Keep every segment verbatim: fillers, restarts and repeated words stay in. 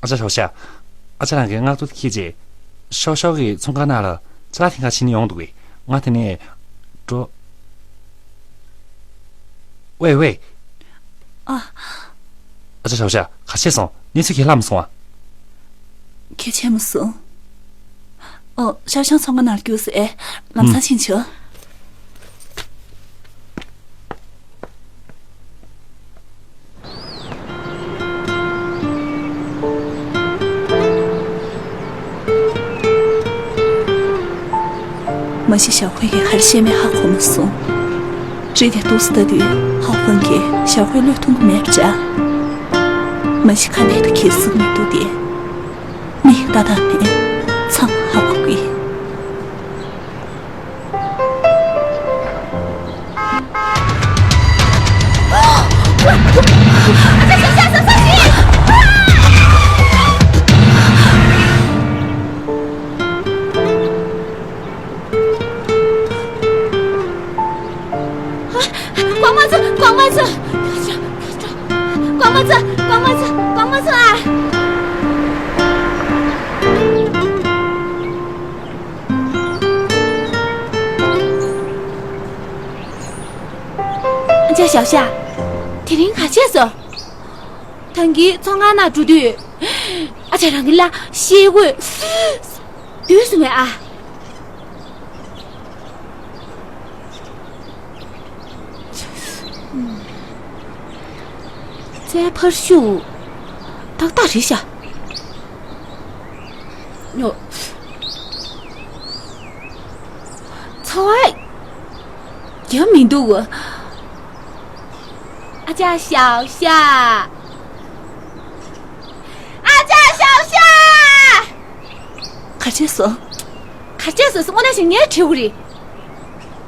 ཨ་ཅག་ཞའོ་ཤ། ཨ་ཅག་རང་གི་མངགས་ཐོ་དེ་ཁྱེར་རྗེས། ཤའོ་ཤའོ་གི་ཚོང་ཁང་ནང་ལ་ཅ་ལག་འཐེན་ག་ཕྱིན་ནས་ཡོང་འདུག་གས། ང་དེ་ནས་འགྲོ། ཝེ་ཝེ། ཨ། ཨ་ཅག་ཞའོ་ཤ། ག་བྱས་སོང་། གནས་ཚུལ་ག་ལྷག་མ་སོང་ཨ། གལ་ཆེན་མོ་སོང་། ཨོ། ཤའོ་ཤའོ་ཚོང་ཁང་ནང་ལ་རྒྱུགས་སོང་ཨེ། ལམ་སང་ཕྱིན་ཆོག། མ་གཞི་ཞའོ་ཧུའེ་གིས་ག་རེ་བཤད་མིན་ཧ་གོ་མ་སོང་། རི་དེ་འདུག་སེ་ལྟ་དུས་ཧའོ་ཧྥང་གིས་ཞའོ་ཧུའེ་བློས་གཏོང་གི་མེད་པ་འདྲ། མ་གཞི་ཁ་ནས་ད་གས་གཟིགས་མི་འདུག་སྟེ། མི་ལྟ་སྟངས་ནས་ཚང་མ་ཧ་གོ་གི། གོང་མ་ཚོ། གོང་མ་ཚོ། གོང་མ་ཚོ། གོང་མ་ཚོ། གོང་མ་ཚོ། གོང་མ་ཚོ་ཨ། ཨ་ཅག་ཞའོ་ཤ། དེ་རིང་ག་བྱས་སོང་། ད་གིན་ཚོང་ཁང་ནང་འགྲོ་དུས། ཨ་ཅག་རང་གི་ལ་ཤེལ་སྒོས་བསྡུས་སོང་བས་ཨ། རྩྭའི་ཕར་ཤུག་ཏག་ཏག་རེད་ཤག། ཉོ། ཚ་བ་རྒྱབ་མི་འདུག། ཨ་ཅག་ཞའོ་ཤ། ཨ་ཅག་ཞའོ་ཤ། ག་བྱས་སོང་། ག་བྱས་སོང་། སྔོན་ན་ཞིག་ངས་དྲིས་དགོས་རེད།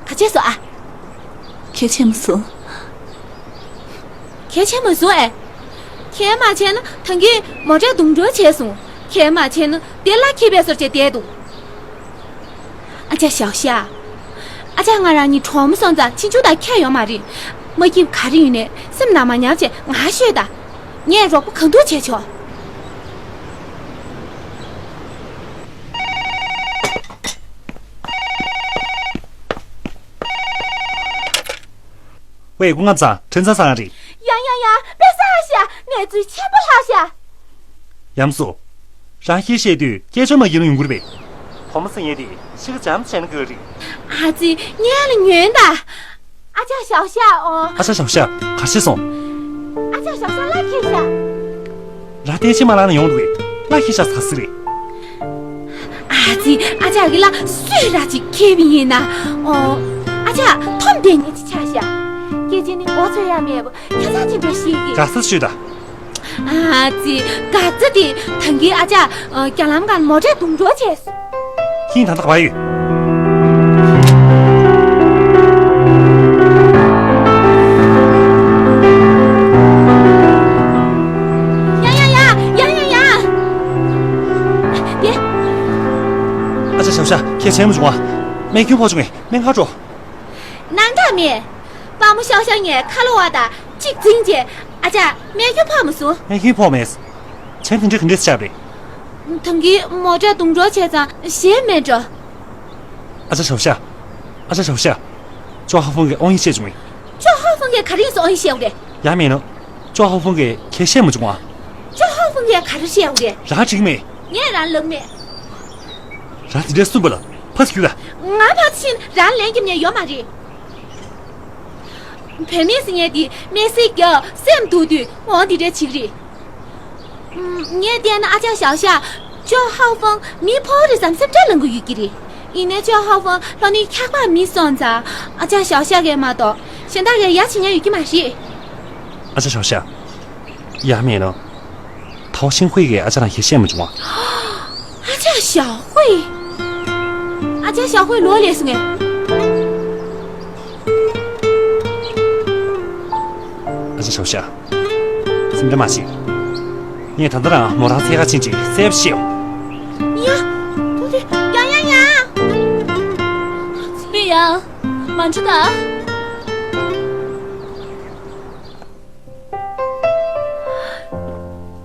ག་བྱས་སོང་ཨ། གལ་ཆེན་མོ་སོང་། གལ་ཆེན་མོ་སོང་ཨེ། གལ་མ་ཆེ་ན་ད་གིན་མོ་ཊ་རྡུང་གྲོལ་བྱས་སོང་། གལ་མ་ཆེ་ན་དེ་གླ་འཁྱེར་བའི་སོར་བྱས་བསྡད་འདུག། ཨ་ཅག་ཞའོ་ཤ། ཨ་ཅག་ང་རང་གཉིས་གྲོགས་མོ་སོང་ཙང་ཕྱིན་ཆུ་དང་ཁྱད་ཡོད་མ་རེད། མ་སྐྱིད་ག་རེ་ཡིན་ནའི་སེམས་ནང་མ་ཉར་བྱས་ང་ཤོད་ད། ངས་རོགས་པ་གང་ཐུབ་བྱས་ཆོག། ཝེ། སྐུ་ངོ་ཚང་། ཁྲེན་ཚང་ཚང་རེད། ཡང་ཡང་ཡང་དཔེ་བཟང་ཤག། གནས་ཚུལ་ཆེན་པོ་ལྷག་ཤག། ཡམ་སུ། རང་ཤེས་བཤད་དུས་སྐད་ཅོར་མ་བརྒྱབ་ན་ཡོང་གི་རེད་པས། བུ་མོ་ཚོ་ངེད་དེ་ཤི་ཁ་བྱམས་བྱས་ན་དགོས་རེད། ཨ་ཙི། ངས་ལ་ཉོན་ད། ཨ་ཅག་ཞའོ་ཤ་ཨོ། ཨ་ཅག་ཞའོ་ཤ་ག་རེ་བྱས་སོང་། ཨ་ཅག་ཞའོ་ཤ་གླ་འཁྱེར་ཤག། རང་ལྟས་ཅི་མ་ལངས་ན་ཡོང་འདུག་གས། གླ་འཁྱེར་ཤག་ཟེར་ཟེར་རེད། ཨ་ཙི། ཨ་ཅག་གི་གླ་སུས་ར་ཅིག་འཁྱེར་བ་ཡིན་ན། ཨོ། ཨ་ཅག་འཐོམ་བསྡད་མཁན་ཅིག་ཆགས་ཤག། སྐད་ཆ་ནི་མགོ་ཚོས་ཡ་མེད་པ་ཁྱད་མཚར་ཅན་འདྲ་ཞིག་གིས། དགའ་ས་ཤོད་ད། ཨ་ཙི། དགའ་ཚ་དེ་ད་གིན་ཨ་ཅག་རྒྱ་ལམ་སྒང་མོ་ཊ་རྡུང་གྲོལ་བྱས་སོང་། ཁྱེད་ད་ལྟ་ག་པར་ཡོད། ཡ་ཡ་ཡ། ཡ་ཡ་ཡ། དེ། ཨ་ཅག་ཞའོ་ཤ། ཁྱེད་བྱས་མ་བྱུང་བ། རྨས་སྐྱོན་ཕོག་བྱུང་ངས། སྨན་ཁང་འགྲོ། སྣང་དག་མེད། དཔའ་མོ་ཤའོ་ཤའོ་ངས་ཁ་ལོ་བ་དང་གཅིག་འཛིང་རྗེས་ཨ་ཅག་རྨས་སྐྱོན་ཕོག་མ་སོང་། རྨས་སྐྱོན་ཕོག་མེད། བྱས་ན་དེ་འདྲ་ག་འདྲས་ཆགས་པ་རེད། ད་གིན་མོ་ཊ་རྡུང་གྲོལ་བྱས་ཙང་ཞེད་མེད་འགྲོ། ཨ་ཅག་ཞའོ་ཤ། ཨ་ཅག་ཞའོ་ཤ། ཅོ་ཧ་ཧྥང་གིས་དབང་ཡིག་བཤད་བྱུང་ངས། ཅོ་ཧ་ཧྥང་གིས་ག་རེ་ཡིན་ཟེར་དབང་ཡིག་བཤད་དགོས་རེད། ཡ་མེད་ནོ། ཅོ་ཧ་ཧྥང་གིས་ག་རེ་བཤད་མ་བྱུང་ཨ། ཅོ་ཧ་ཧྥང་གིས་ག་རེ་བཤད་དགོས་རེད། རང་འགྲིག་མེད། ངས་རང་ལབ་མེད། རང་དེ་འདྲས་གསུངས་པ་ལ་ཕར་ཚུར་ལ། ང་ཕར་ཕྱིན་རང་ལན་རྒྱབ་མཁན་ཡོད་མ་རེད། བུད་མེད་ཟེར་མཁན་དེ་དམིགས་བསལ་གྱི་སེམས་སྡུག་དུས་འོ་འདི་འདྲ་བྱེད་ཀྱི་རེད། ངས་བལྟས་ན་ཨ་ཅག་ཞའོ་ཤ། ཅོ་ཧའོ་ཧྥང་མི་ཕོ་རེད་བསམ་སེམས་ཁྲལ་ལངས་ཀྱི་ཡོད་ཀྱི་རེད། ཡིན་ནའི་ཅོ་ཧའོ་ཧྥང་ལྷོ་ནུབ་འཁྱག་པར་མི་སོང་ཙང་ཨ་ཅག་ཞའོ་ཤ་གིས་མ་གཏོགས་གཞན་དག་གིས་ཡ་བྱེད་མཁན་ཡོད་ཀྱི་མ་རེད། ཨ་ཅག་ཞའོ་ཤ། ཡ་མེད་ནོ། ཐའོ་ཆིང་ཧུའེ་གིས་ཨ་ཅག་ལ་ཞེ་བཤད་མ་བྱུང་བ། ཨ་ཅག་ཞའོ་ཧུའེ། ཨ་ཅག་ཞའོ་ཧུའེ་ལོག་སླེབས་སོང་ངས། ཨ་ཅག་ཞའོ་ཤ། སེམས་ཁྲལ་མ་བྱེད། ངས་ད་ལྟ་རང་མོ་རང་འཚོལ་ག་ཕྱིན་བྱས་གསལ་པོ་བཤད་འོང་། ཡ། ཐུགས་རྗེ། ཡ་ཡ་ཡ། པེ་ཡ། མ་འགྲོ་ད།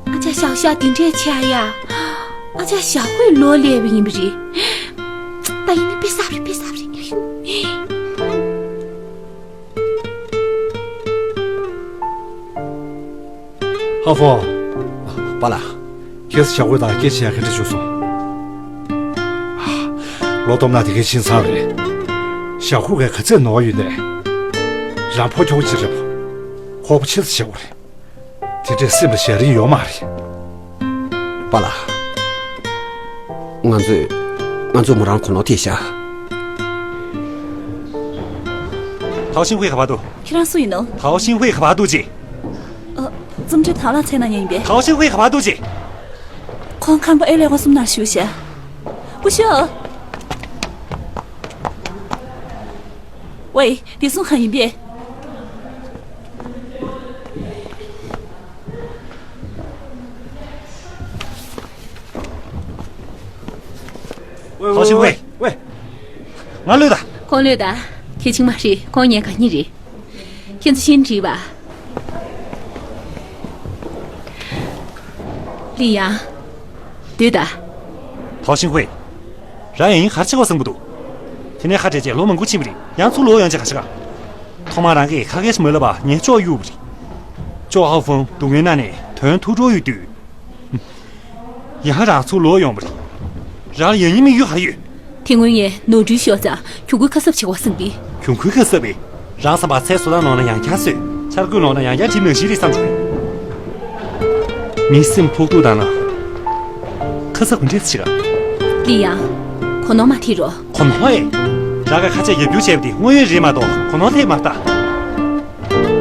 ཨ་ཅག་ ཞའོ་ཞའོ་དེ་འདྲས་བྱས་ཡ། ཨ་ཅག་ཞའོ་ཧུའེ་ལོ་ལས་པ་ཡིན་པ་རེད། ད་ཡིན་ན་དཔེ་བསགས་པ་རེད། དཔེ་བསགས་པ་རེད། ཧ་ཧྥང་། པཱ་ལགས། ཁྱེད་ཚོ་ཞའོ་ཧུའེ་དང་སྐད་ཆ་བཤད་ག་འདྲ་བྱུང་སོང་། ལོ་སྟོབས་ན་དེ་གའི་ཕྱིན་ཚར་རེད། ཞའོ་ཧུའེ་ག་ག་ཚད་ནོར་ཡོད་ནས། རང་ཕོ་ཁྱོ་ག་ཅིག་རེད་པ། ཁོག་པ་ཆེ་ཙམ་བྱེད་དགོས་རེད། དེ་འདྲས་སེམས་ལ་བཞག་རིན་ཡོད་མ་རེད། པཱ་ལགས། ང་ཚོས། ང་ཚོས་མོ་རང་གོ་ནོར་ཐེབས་ཤག་ཐའོ་ཤིན་ཧུའེ་ག་པར་འདུག་ཁྱེད་རང་སུ་ཡིན་ནོ། ཐའོ་ཤིན་ཧུའེ་ག་པར་འདུག་ཅེ། ཨ། རྩོམ་སྒྲིག་པ་དྭགས་ལགས་མཚན་ན་ཉན་ཡིན་པས། ཐའོ་ཤིན་ཧུའེ་ག་པར་འདུག་ཅེ། ཁོང་ཁང་པ་ཨེ་ལས་ཁོ་གསུམ་ནང་བཞུགས་ཤག་པུ་ཤོ། ཝེ། བདེ་སྲུང་ཁང་ཡིན་པས། ཐའོ་ཤིན་ཧུའེ། ཝེ། ང་ལོས་ད། ཁོང་ལོས་ད། ཁྱེད་ཆིང་མ་རེད། ཁོང་ངའི་དགའ་ཉེ་རེད། ཁྱེད་ཚོ་ཤིན་བྲིས་པ། ལི་ཡང་། སྡོད་ད། ཐའོ་ཤིན་ཧུའེ། རང་ཡང་ཡིན་ག་རེ་བྱེད་དགོས་བསམ་གྱི་འདུག་དེ་ནས་ཁ་བྲལ་རྗེས་ལོ་མང་པོ་ཕྱིན་པ་རེད། ཡང་ཚུར་ལོག་ཡོང་རྗེས་ག་ཞིག་ག་ཐོག་མར་རང་གིས་ཁ་སྐད་ཞིག་མ་ལབ་པར་ངའི་ཅོ་གཡུགས་པ་རེད། ཅོ་ཧའོ་ཧྥང་སྡུག་བསྔལ་ནང་ནས་དོན་ཐུགས་སྤྲོ་ཡོད་དུས། ཡང་རང་ཚུར་ལོག་ཡོང་བ་རེད། རང་ལ་ཡང་སྙིང་དམིགས་ཡུལ་ག་རེ་ཡོད། དེ་སྔོན་ངས་ནོར་འཁྲུལ་ཤོར་ཙང་གྱོང་གུན་ཁ་གསབ་བྱེད་དགོས་བསམ་པས། གྱོང་གུན་ཁ་གསབ་པས། རང་བསམ་པར་ཚལ་བཟོ་སྟངས་ནོར་ན་ཡང་བསྐྱར་བཟོས། འཆར་འགོད་ནོར་ན་ཡང་བསྐྱར་འགྲིམ་ནང་བཞིན་རེད་བསམ་བྱུང་། མི་སེམས་ཕོག་ཐུག་བཏང་ན། ཁ་གསབ་ག་འདྲས་བྱེད་ག་ལི་ཡང་། གོ་ནོར་མ་ཐེབས་རོགས། གོ་ནོར་ཨེ། རང་གིས་ཁ་ཆད་རྒྱབ་སྐྱོར་བྱས་པ་དེ་དངོས་ཡོད་རེད་མ་གཏོགས་གོ་ནོར་ཐེབས་མ་རེད་ད།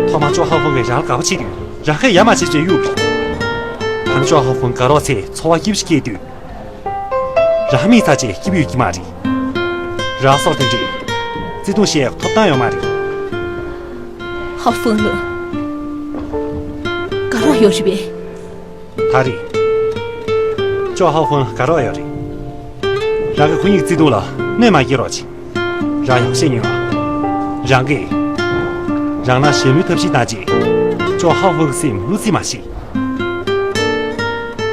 ཐོག་མར་ཅོ་ཧའོ་ཧྥང་གིས་རང་ལ་དགའ་པོ་བྱེད་དུས་རང་གིས་ཡ་མ་བྱེད་ཅེས་གཡུགས། ད་ནི་ཅོ་ཧའོ་ཧྥང་དགའ་རོགས་ཚོས་ཚོར་བ་སྐྱིད་པོ་ཞིག་སྐྱེས་དུས། རང་མིག་ཚ་བྱས་སྐྱིད་པོ་ཡོད་ཀྱི་མ་རེད། རང་སྲོག་དེ་འདྲས་བརྩེ་དུང་བཤད་ཐོབ་ཐང་ཡོད་མ་རེད། ཧའོ་ཧྥང་ལགས། དགའ་རོགས་ཡོད་རེད་པས། ད་རེད། ཅོ་ཧའོ་ཧྥང་ལ་དགའ་རོགས་ཡོད་རེད། རང་གིས་ཁོ་གཉིས་ཀྱི་བརྩེ་དུང་ལ་གནོད་མ་སྐྱེལ་རོགས་བྱེད། རང་ཡག་ཤོས་ཉོན་ཨ། རང་གིས་རང་ནང་གཞན་ལུས་ཐབས་ཤེས་བཏང་རྗེས་ཅོ་ཧའོ་ཧྥང་གི་སེམས་བསླུ་རྩིས་མ་བྱེད།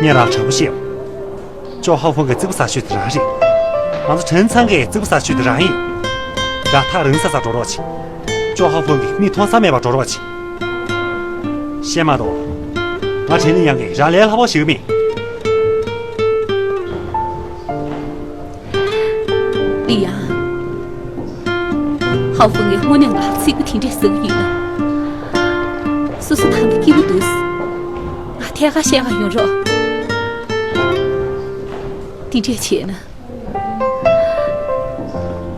ངས་རང་དྲང་པོ་བཤད། ཅོ་ཧའོ་ཧྥང་གི་རྩིག་པ་ཟ་ཤོས་དེ་རང་རེད། ང་ཚོ་ཁྲེན་ཚང་གི་རྩིག་པ་ཟ་ཤོས་དེ་རང་ཡིན། རང་ཐག་རིང་ས་ས་འགྲོ་རོགས་བྱེད། ཅོ་ཧའོ་ཧྥང་གི་མིག་མཐོང་ས་མེད་པར་འགྲོ་རོགས་བྱེད། བཤད་མ་གཏོགས། ང་དྲན་ནས་ཡང་གིས་རང་ལས་སླ་པོ་ཞིག་མིན། ལི་ཡང་། ཧའོ་ཧྥང་གིས་དངོས་གནས་ང་ཚིག་པ་དེ་འདྲས་ཟ་གི་ཡོད་ན། སོ་སོ་ད་ལྟ་སྐྱིད་པོ་འདུག་ང་ཐད་ཀར་བཤད་ག་ཡོང་རོགས། དེ་འདྲས་བྱས་ན།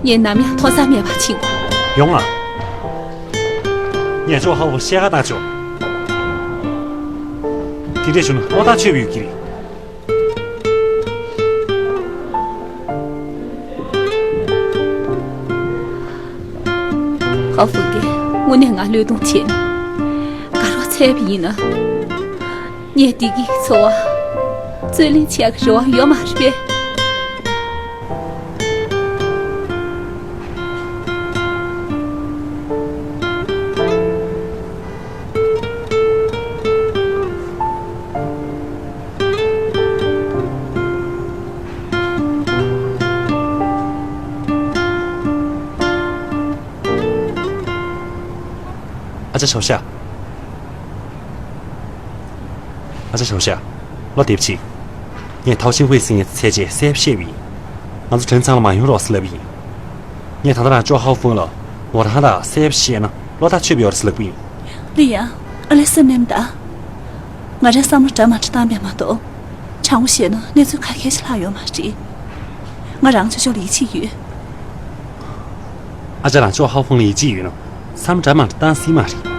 ངས་ནམ་ཡང་མཐོང་ས་མེད་པ་ཕྱིན། ཡོང་ང་། ངས་ཅོ་ཧའོ་ཧྥང་བཤད་ག་བཏང་ཆོག་དེ་འདྲས་བྱུང་ན་བློ་ཐག་ཆོད་པ་ཡོད་ཀྱི་རེད། ཧའོ་ཧྥང་གིས་དངོས་གནས་ང་བློས་གཏོང་བྱས་ནས་དགའ་རོགས་བཙལ་བ་ཡིན་ན། ངས་བདེ་སྐྱིད་འཚོ་བ་རྩོད་ལེན་བྱེད་ཡག་གི་རེ་བ་ཡོད་མ་རེད་པས། ཨ་ཅག་ཞའོ་ཞ། ཨ་ཅག་ཞའོ་ཞ། བློ་བདེ་པོ་བྱེད། ངས་ཐའོ་ཆིང་ཧུའེ་ཟེར་མཁན་ཚོ་བཙལ་རྗེས་གསལ་པོ་བཤད་པ་ཡིན། ང་ཚོ་ཁྲེན་ཚང་ལ་མ་ཡོང་རོགས་ཟེར་ལབ་པ་ཡིན། ངས་ད་ལྟ་རང་ཅོ་ཧའོ་ཧྥུང་ལ་ངོ་རང་ལ་གསལ་པོ་བཤད་ན་བློ་ཐག་ཆོད་པ་ཡོད་རེད་ཟེར་ལབ་པ་ཡིན། ལི་ཡང་། ཨ་ལེ་སེམས་ནེམ་ད། ང་རའི་བསམ་བློ་འདྲ་མ་འདྲ་བཏང་བས་མ་གཏོགས། དྲང་པོ་བཤད་ན་གནས་ཚུལ་ག་གེ་ཞིག་ལྷག་ཡོད་མ་རེད། ང་རང་ཅོ་ཅོ་ལ་ཡིད་ཆེས་ཡོད། ཨ་ཅག་རང་ཅོ་ཧའོ་ཧྥུང་ལ་ཡིད་ཆེས་ཡོད་ན། བསམ་འདྲ་མ་འདྲ་བཏང་སྲིད་མ་རེད།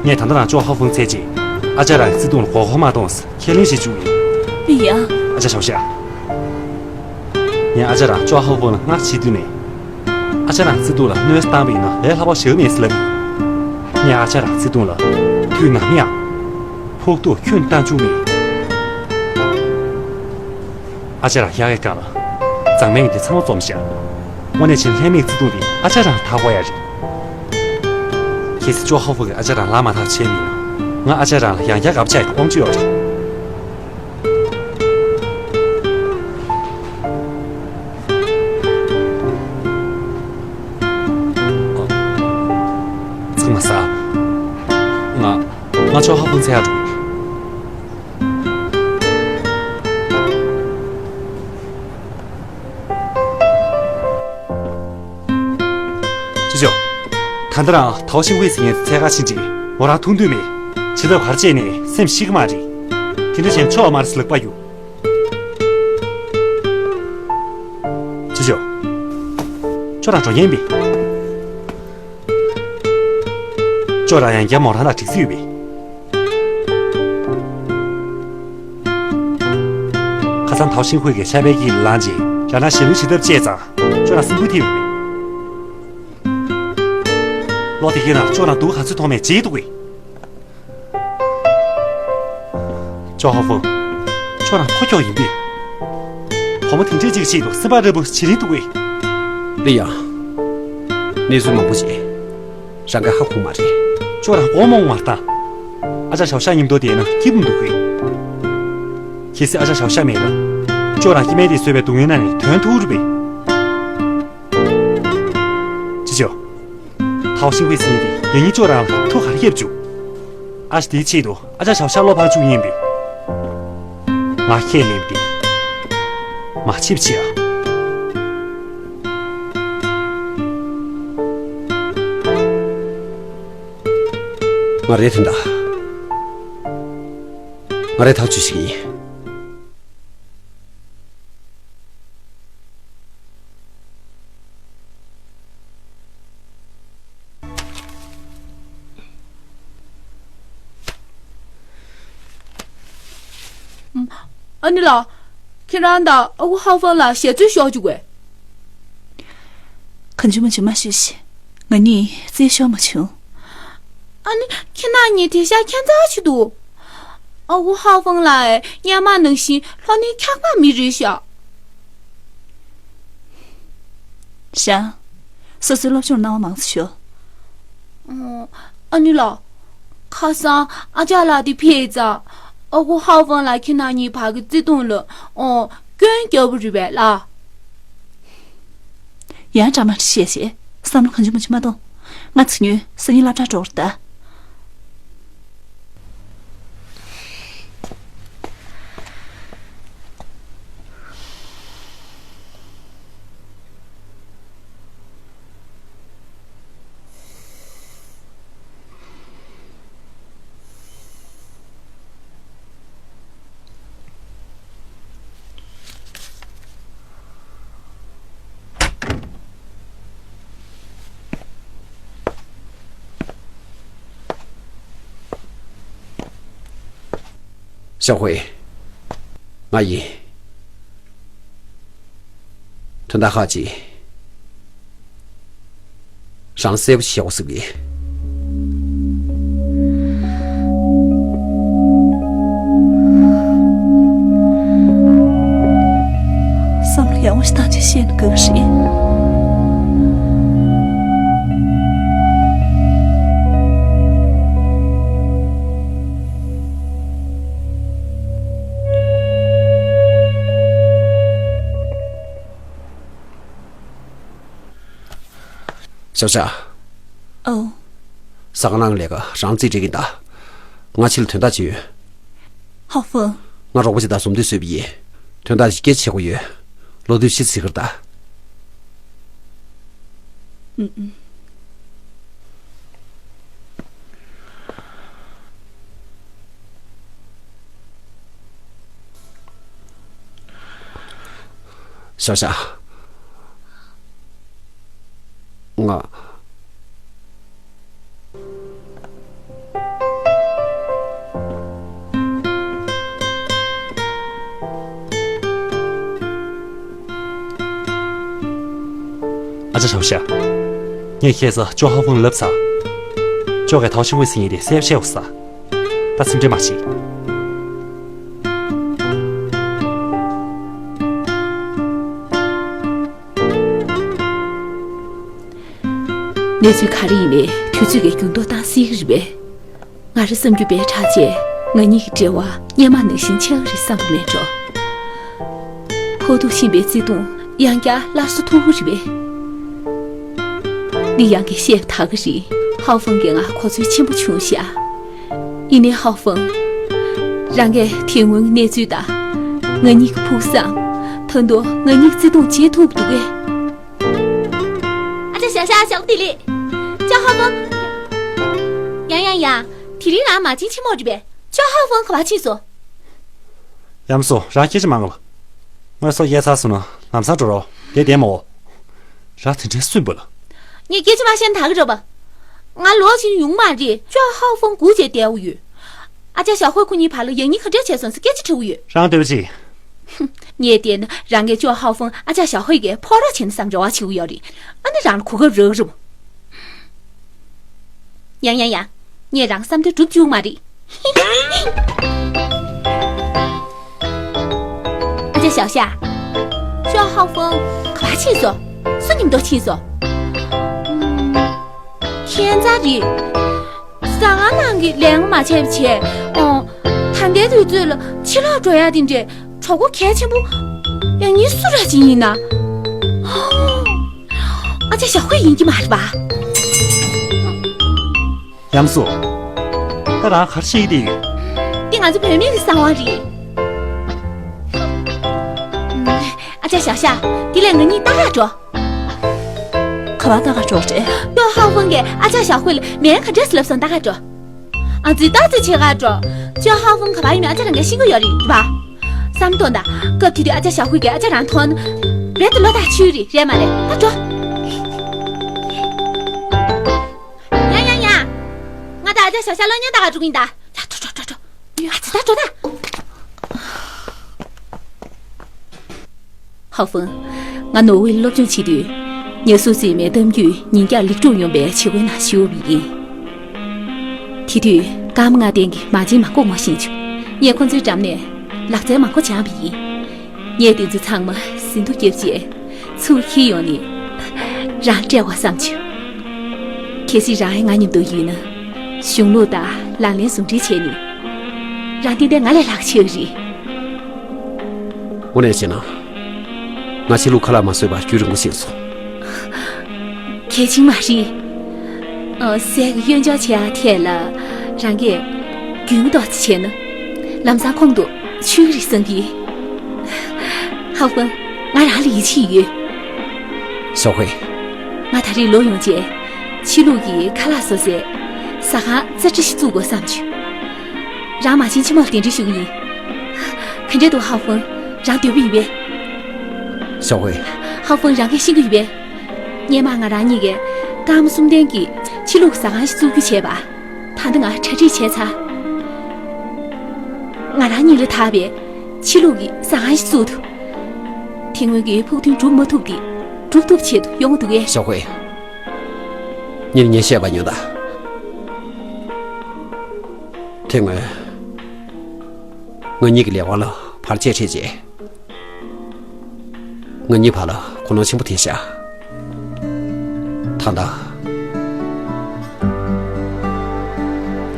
ངས་ད་ལྟ་རང་ཅོ་ཧའོ་ཧྥུང་བཙལ་རྗེས་ཨ་ཅག་རང་གི་བརྩེ་དུང་ལ་མགོ་སྐོར་མ་གཏོང་ཟེར་ཁས་ལེན་བྱེད་བཅུག་ཡིན། ལི་ཡང་། ཨ་ཅག་ཞའོ་ཞ། ངས་ཨ་ཅག་རང་ཅོ་ཧའོ་ཧྥུང་ལ་སྔར་བྱེད་དུས་ནས། ཨ་ཅག་རང་བརྩེ་དུང་ལ་གནོད་འཚེ་བཏང་བ་ཡིན་ན་ལས་སླ་པོ་ཞིག་མེད་ཟེར་ལབ་ཡིན། ངས་ཨ་ཅག་རང་བརྩེ་དུང་ལ་དུས་ནམ་ཡང་ཕོག་ཐུག་ཁྱོན་བཏང་བཅུག་མེད། ཨ་ཅག་རང་ཡག་གི་སྒང་ལ་མཛངས་མའི་འདི་ཚང་མ་རྩོམ་བཞག་དངོས་གནས་བྱས་ན་ལྷད་མེད་བརྩེ་དུང་འདི་ཨ་ཅག་རང་ལ་ཐག་པ་ཡག་རེད། གལ་སྲིད་ཅོ་ཧ་ཧྥུ་གིས་ཨ་ཅག་རང་ལག་མ་ཐག་བྱས་པ་ཡིན་ན། ང་ཨ་ཅག་རང་ལ་ཡང་བསྐྱར་དགའ་པོ་ཆགས་ཡག་གི་དབང་ཆ་ཡོད་རེད། ཅོ་ཧ་ཧྥུང་འཚོལ་ཡག་འགྲོ་གི་ཡིན། ཅོ་ཅོ། ད་ལྟ་རང་ཐའོ་ཤིང་ཧུའེ་ཟེར་མཁན་འཚོལ་ག་ཕྱིན་དྲིས། མོ་རང་མཐོང་འདོད་མེད། བྱེད་ཐབས་ག་རེ་བྱས་ནས་སེམས་ཤི་གི་མ་རེད། དེ་འདྲ་བྱས་ན་ཅོ་ཨ་མར་ཟེར་ལབ་པ་ཡོད། ཅོ་ཅོ། ཅོ་རང་འགྲོ་མཁན་པས། ཅོ་རང་ཡང་བསྐྱར་མོ་རང་དང་འགྲིག་སྲིད་ཡོད་པས། ཁ་སང་ཐའོ་ཤིང་ཧུའེ་གིས་ཤ་བའི་ཀི་ལངས་རྗེས་རང་རང་ཞེ་པོའི་བྱེད་ཐབས་སྤྱད་ཙང་ཅོ་རང་སེམས་འགུལ་ཐེབས་ཡོད་པས། ལོ་དེ་གའི་ནང་ཅོ་རང་སྡུག་ག་ཚོད་མཐོང་མེད་བརྗེད་འདུག་གས། ཅོ་ཧ་ཧྥུང་། ཁྱོད་རང་ཕོ་ཁྱོ་ཡིན་པས། བུ་མོ་དེ་འདྲས་ཅིག་ཆེད་དུ་སེམས་པ་རབ་བུ་བྱེད་རིན་འདུག་གས། ལི་ཡང་། གནས་ཚུལ་མང་པོ་ཞིག་རང་གིས་ཧ་གོ་མ་རེད། ཁྱོད་རང་མགོ་རྨོངས་མ་བཏང་། ཨ་ཅག་ཞའོ་ཤ་མཉམ་དུ་བསྡད་ན་སྐྱིད་པོ་འདུག་གས། གལ་སྲིད་ཨ་ཅག་ཞའོ་ཤ་མེད་ན། ཁྱོད་རང་སྐྱེ་དམན་དེས་བཟོས་པའི་སྡུག་བསྔལ་ནང་ནས་དོན་ཐུབ་རེད་པས། ཅི་ཅོ། ཐའོ་ཤིང་ཧུའེ་ཟེར་མཁན་དེ་ཡང་སྙིང་ཅོ་རང་ལ་ཐུགས་ཁ་ར་ཡབ་བཅུག་ཨ་ཞེ་དེའི་ཆེད་དུ་ཨ་ཅག་ཞའོ་ཤ་བློ་ཕམ་བཅུག་ཡིན་པས། ང་ཁས་ལེན་པས། མ་ཕྱིན་པ་བྱེད་ཨ། ང་རའི་དོན་དག་ང་རའི་ཐག་གཅོད་བྱེད་ཀྱི་ཡིན། ཨ་ནེ་ལགས། ཁྱེད་རང་དང་ཨ་ཁུ་ཧའོ་ཧྥང་ལགས་ཞལ་རྩོད་ཤོར་བཅུག་པས། གང་བྱུང་མང་བྱུང་མ་ཤོད་ཤིག་ང་གཉིས་རྩོད་ཤོར་མ་བྱུང་། ཨ་ནི་ཁྱེད་རང་གཉིས་དེང་སང་ཁྱད་མཚར་ཞིག་འདུག་ཨ་ཁུ་ཧའོ་ཧྥང་ལགས་སྔོན་མ་ནང་བཞིན་ལྷོ་ནས་འཁྱག་པ་མི་རེད་ཤག་ཞང་། སོ་སོའི་སློབ་སྦྱོང་གནང་བ་མང་ཙམ་ཤོག་ཨ་ནེ་ལགས། ཁ་སང་ཨ་ཅག་ལགས་དེ་ཕེབས་ཙང་ཨ་ཁུ་ཧའོ་ཧྥང་ལགས་ཁྱེད་རང་གཉིས་བར་གྱི་བརྩེ་དུང་ལ་ཨོ་སྐྱོན་བརྒྱབ་པ་རེད་པས་ལགས། ཡང་འདྲ་མ་འདྲ་བཤད་བྱས་བསམ་བློ་གང་བྱུང་མང་བྱུང་མ་གཏོང་། ང་ཚོ་ཉོན་སང་ཉིན་སློབ་གྲྭར་འགྲོ་བར་གདའ། ཞའོ་ཧུའེ། ང་ཡིན། དོན་དག་ཁག་ཅིག་རང་གསལ་པོ་ཞིག་བྱེད་དགོས་ཟེར་གི། བསམ་བློ་ཡག་པོ་ཞིག་བཏང་བྱས་བཤད་ན་དགའ་གི་རེད། ཞའོ་ཞའོ། ཨོ། ཟ་ཁང་ནང་ལས་ཀ་རང་རྩིས་སྤྲད་ཀྱིན་གདའ། ང་ཕྱི་ལ་དོན་དག་ཅིག་ཡོད། ཧའོ་ཧྥང་། ང་རོགས་པ་ཅིག་དང་འཛོམས་འདུས་བཟོས་པ་ཡིན། དོན་དག་ཅིག་སྐད་ཆ་བྱེད་དགོས་ཡོད། ལོ་དུས་ཕྱི་ཚེས་ཀར་གདའ། ཨུམ་ཨུམ། ཞའོ་ཞའོ། ང་ཨ་ཅག་ཞའོ་ཞའོ། ངས་ཁྱེད་ཚོ་ཅོ་ཧ་ཧྥུང་ལབ་ཚར། ཅོ་གིས་ཐའོ་ཤིང་ཧུའེ་ཟེར་མཁན་དེ་གསལ་པོ་བཤད་འོ་ས། ད་སེམས་ཁྲལ་མ་བྱེད། གནས་ཚུལ་ག་རེ་ཡིན་ནའི་དུས་ཚོད་ཀྱིས་འགྱུར་ལྡོག་བཏང་སྲིད་ཀྱི་རེད་པས། ང་རའི་བསམ་རྒྱུ་དཔེ་དྲག་བྱས་ང་གཉིས་ཀྱི་འབྲེལ་བ་སྔོན་མ་ནང་བཞིན་ཆགས་ཀྱི་རེད་བསམ་གྱི་མེད་འགྲོ། ཕོག་ཐུག་ཕྱིན་པའི་བརྩེ་དུང་ཡང་བསྐྱར་སླར་གསོ་ཐུབ་ཀྱི་རེད་པས། ལི་ཡང་གིས་བཤད་པ་ད་ག་རེད། ཧའོ་ཧྥང་གིས་ང་གོ་ཚོད་ཆེན་པོ་བྱུང་ཤག་ཡིན་ནའི་ཧའོ་ཧྥང་། རང་གིས་དེ་སྔོན་གནས་ཚུལ་དང་། ང་གཉིས་ཀྱི་ཕུགས་བསམ། ད་དུང་ང་གཉིས་བརྩེ་དུང་བརྗེད་ཐུབ་འདུག་གས། ཨ་ཅག་ཞའོ་ཞའོ་ཞའོ་ཏི་ལི། ཅོ་ཧའོ་ཧྥང་། ཡང་ཡང་ཡང་། དེ་རིང་རང་མ་བྱན་ཆི་མོ་རེད་པས། ཅོ་ཧའོ་ཧྥང་ག་པར་ཕྱིན་སོང་། ཡམ་སོ། རང་སྐད་ཆ་མང་གི། དངོས་ཟོག་གཡར་ཚར་སོང་ན་ལམ་སང་འགྲོ་རོགས། དེ་བདེ་མོ། རང་དེ་འདྲའི་སུན་པོ་ལ། ངས་སྐད་ཆ་མ་བཤད་ན་ད་ག་རེད་པ། ང་ལོག་ཕྱིན་ཡོང་མ་རེད། ཅོ་ཧའོ་ཧྥང་སྒུག་བྱས་བསྡད་ཡོད། ཨ་ཅག་ཞའོ་ཧུའེ་ཁོ་གཉིས་བར་ལ་ཡང་སྙིང་ག་འདྲ་བྱས་སོང་ཟེར་སྐད་ཆ་དྲི་གི་ཡོད། རང་འདོད་པ་ཅི། ངས་བལྟས་ན་རང་གིས་ཅོ་ཧའོ་ཧྥང་ཨ་ཅག་ཞའོ་ཧུའེ་གི་ཕོ་རོག་བྱས་ན་བསམ་རེ་བ་བྱེད་ཀྱི་ཡོད་རེད། ཨ་ནི་རང་ལ་གོ་སྐབས་རག་རེད་པ། ཡང་ཡང་ཡང་། ངས་རང་བསམ་དོན་འགྲུབ་བཅུག་མ་རེད། ཨ་ཅག་ཞའོ་ཞའོ། ཅོ་ཧའོ་ཧྥང་ག་པར་ཕྱིན་སོང་། སུ་མཉམ་དུ་ཕྱིན་སོང་། ཨུམ། ཁྱད་མཚར་རེད། ཟ་ཁང་ནང་གི་ལས་ཀ་མ་བྱས་པ་བྱས། ཨོ། ད་ལྟའི་དུས་ཚོད་ལ་ཕྱི་ལོགས་འགྲོ་ཡ་དེ་འདྲའི་གྲོགས་པོ་གལ་ཆེན་པོ། ཡང་ཉིན་སུ་ར་ཅིག་ཡིན་ན། ཨ་ཅག་ཞའོ་ཧུའེ་ཡིན་གྱི་མ་རེད་པ། ཡམ་སོ། ད་རང་ག་རེ་བཤད་ཀྱི་བསྡད་ཡོད། འདི་ང་ཚོ་བུད་མེད་ཀྱི་གསང་བ་རེད། ཨ་ཅག་ཞའོ་ཞའོ། དེ་ལས་ང་གཉིས་ལྟ་ག་འགྲོ། ག་པར་ལྟ་ག་འགྲོ་རེད། ཅོ་ཧའོ་ཧྥང་གིས་ཨ་ཅག་ཞའོ་ཧུའེ་ལ་མིང་ག་འདྲས་ལབ་སོང་ལྟ་ག་འགྲོ། ཨ་ཙི་ལྟ་ཙི་བྱེད་ག་འགྲོ། ཅོ་ཧའོ་ཧྥང་ག་པར་ཡིན་མིན་ཨ་ཅག་རང་གིས་ཤེས་ཀྱི་ཡོད་རེད་པ། བསམ་བློ་གཏོང་དང་། སྐབས་དེ་དུས་ཨ་ཅག་ཞའོ་ཧུའེ་གིས་ཨ་ཅག་རང་མཐོང་ན། རྦད་དེ་བློ་ཐག་ཆོད་རེད། རེད་མ་རེད། ད་འགྲོ། ཡ་ཡ་ཡ། ང་དང་ཨ་ཅག་ཞའོ་ཞའོ་གློག་བརྙན་ལྟ་ག་འགྲོ་གི་ཡིན་ད། ཡ་འགྲོ་འགྲོ་འགྲོ་འགྲོ། ཨ་ཙི་ད་འགྲོ་ད། ཧའོ་ཧྥང་། ང་ནོར་ཝེ་སློབ་སྦྱོང་བྱེད་དུས། ངའི་སྲོག་རྩིས་མའི་གཏམ་རྒྱུད་ཉིན་བརྒྱ་ལེགས་གྲུབ་ཡོང་བའི་བྱེད་སྒོའི་ནང་ཞུགས་པ་ཡིན། དེ་དུས་ཀརྨ་ལྔ་ལྡན་གྱི་མ་བྱན་མང་པོ་ངོ་ཤེས་བྱུང་། ངས་ཁོ་ཚོའི་འགྲམ་ནས་ལག་རྩལ་མང་པོ་སྦྱངས་པ་ཡིན། ངས་དེ་ཚོ་ཚང་མ་ཟིན་ཐོ་བརྒྱབ་རྗེས་ཚུར་འཁྱེར་ཡོང་ནས་རང་སྤྲད་དགོས་བསམ་བྱུང་། གལ་སྲིད་རང་ང་མཉམ་དུ་ཡོད་ན། གཞུང་ལུགས་དང་ལག་ལེན་ཟུང་འབྲེལ་བྱས་ནས། རང་ཏན་ཏན་ང་ལས་ལྷག་ཆེ་བ་རེད། དངོས་གནས་བཤད་ན། ང་ཕྱི་ལུགས་ཁ་ལག་མ་བཟོས་པར་རྒྱུན་རིང་པོ་ཕྱིན་སོང་། གལ་ཆེན་མ་རེད། ཨ། ཟས་ཀྱི་གཡོན་ཕྱོགས་བྱེད་ཡག་ཐད་ལ་རང་གིས་རྒྱུན་ཏོག་ཙམ་བྱས་ན། ལམ་སང་ཁོང་དུ་ཆུད་ཀྱི་རེད་བསམ་གྱི། ཧའོ་ཧྥང་། ང་རང་ལ་ཡིད་ཆེས་ཡོད། ཞའོ་ཧུའེ། ང་ད་རེས་ལོ་ཡོང་རྗེས། ཕྱི་ལུགས་ཀྱི་ཁ་ལག་བཟོ་སའི་ཟ་ཁང་རྩ་ཁྲི་ཞིག་བཙུགས་དགོས་བསམ་བྱུང་། རང་མ་བྱན་ཆི་མོ་ལ་གདན་འདྲེན་ཞུ་གི་ཡིན། ག་འདྲས་འདུག་ཧའོ་ཧྥང་། རང་འདོད་པ་ཡོད་པས། ཞའོ་ཧུའེ། ཧའོ་ཧྥང་། རང་གིས་ཤེས་ཀྱི་ཡོད་པས། སྔོན་མ་ང་རང་གཉིས་ཀྱིས་ཀརྨ་གསུམ་ལྡན་གྱི་ཕྱི་ལུགས་ཟ་ཁང་ཞིག་བཙུགས་རྒྱུ་བྱས་པ། ད་ལྟ་ང་གྲ་སྒྲིག་བྱས་ཚར། ང་རང་གཉིས་ལ་ཐོབ་པའི་ཕྱི་ལུགས་ཀྱི་ཟ་ཁང་ཞིག་བཙུགས་འདུག། དེ་སྔོན་གྱི་ཕུགས་འདུན་སྒྲུབ་མ་ཐུབ་དེ་སྒྲུབ་ཐུབ་ཆེད་དུ་ཡོང་གི་འདུག་གས། ཞའོ་ཧུའེ། ངས་ངས་བཤད་པ་ཉོན་དང་། དེ་སྔོན་ང་གཉིས་ཀྱི་ལས་དབང་ལ་བར་ཆད་འཕྲད་རྗེས། ང་གཉིས་བར་ལ་གོ་ནོར་ཆེན་པོ་ཐེབས་ཤག། ད་ལྟ།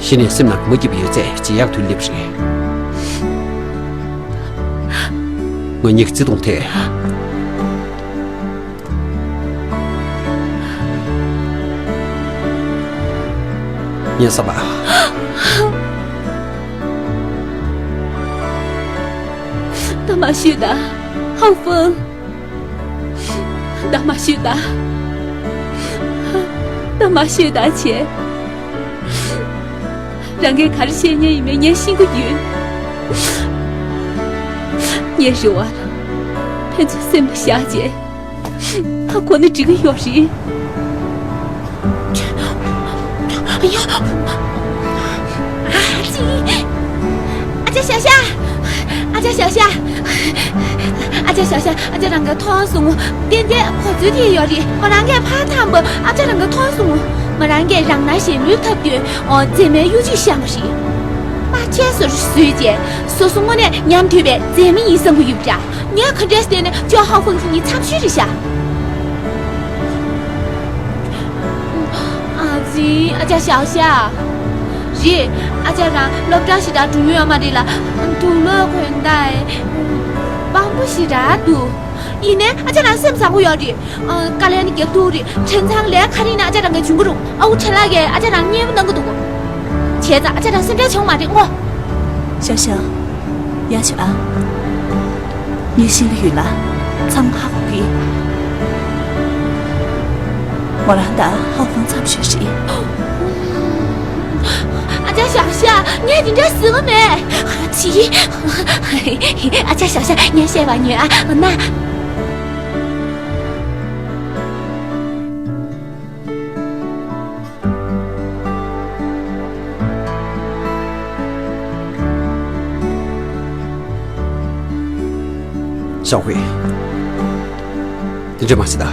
གཞི་ནས་སེམས་ནང་མ་སྐྱིད་པའི་ཡོད་ཚད་བརྗེད་ཡག་དུས་སླེབས་རེད། ང་གཉིས་ཀྱི་བརྩེ་དུང་དེ། ངས་བསམ་པ། ད་མ་ཤོད་ད། ཧའོ་ཧྥང་། ད་མ་ཤོད་ད། ད་མ་ཤོད་ད་བྱས། རང་གིས་ག་རེ་བཤད་མཁན་ཡིན་མིན་ངས་ཤེས་ཀྱི་ཡོད། ངའི་རེ་བ་ལ་ཕན་ཚུན་སེམས་ལ་བཞག་བྱས། ཧ་གོ་ན་འགྲིག་གི་ཡོད་རེད། ཨ་ཡ། ཨ་ཙི། ཨ་ཅག་ཞའོ་ཞའོ། ཨ་ཅག་ཞའོ་ཞའོ། ཨ་ཅག་ཞའོ་ཞའོ། ཨ་ཅག་རང་གིས་མཐོང་སོང་། ཏན་ཏན་གོ་ཚོད་དེ་ཡོད་རེད། ང་རང་གིས་ཕར་འཐེན་པ་ཨ་ཅག་རང་གིས་མཐོང་སོང་། ང་རང་གིས་རང་སྣང་གཞན་ལུས་ཐོབ་དུས། ཨོ། མཛེས་མའི་གཡོ་ཇུས་བཤམས་པ་རེད། པར་ཆས་བཟོ་རུ་བཟོས་རྗེས། སོ་སོ་དངོས་གནས་ཉམས་དོད་པའི་མཛེས་མ་ཡིན་བསམ་གྱི་ཡོད་པ་འདྲ། ངས་ག་འདྲས་བལྟས་ན་ཅོ་ཧའོ་ཧྥང་གཉིས་འཚམས་ཤོས་རེད་ཤག། ཨ་ཙི། ཨ་ཅག་ཞའོ་ཞའོ། རེད། ཨ་ཅག་རང་སློབ་གྲྭ་ཞིག་དང་འགྲོ་མྱོང་ཡོད་མ་རེད་ལ། དུག་ལོག་གོན་ད། དབང་པོ་ཞིག་རག་འདུག། ཡིན་ནའི་ཨ་ཅག་རང་སེམས་བཟང་པོ་ཡོད་རེད། ཨ། དཀའ་ལས་ནི་རྒྱབ་ཐུབ་རེད། ཁྲེན་ཚང་ལས་ཁ་རིང་ན་ཨ་ཅག་རང་གིས་བྱུང་གི་རུང་། ཨ་ཁུ་ཁྲེན་ལགས་ཀྱིས་ཨ་ཅག་རང་མཉེས་པོ་གནང་གི་འདུག། བྱས་ཙང་ཨ་ཅག་རང་སེམས་ཁྲལ་བྱུང་མ་རེད་ངོ་། ཞའོ་ཞའོ། ཡག་བྱུང་ཨ། ངས་ཤེས་ཀྱི་ཡོད་ལ། ཚང་མ་ཧ་གོ་གི། མོ་རང་དང་ཧའོ་ཧྥུང་མཚམས་ཞོག་རེད། ཨ་ཅག་ཞའོ་ཞའོ། ངས་དེ་འདྲ་ཟེར་བ་མེད། ཨ་ཅི། ཨ་ཅག་ཞའོ་ཞའོ། ངས་བཤད་པ་ཉོན་ཨ་ན། ཞའོ་ཧུའེ། དེ་འདྲ་མ་བྱེད་ད།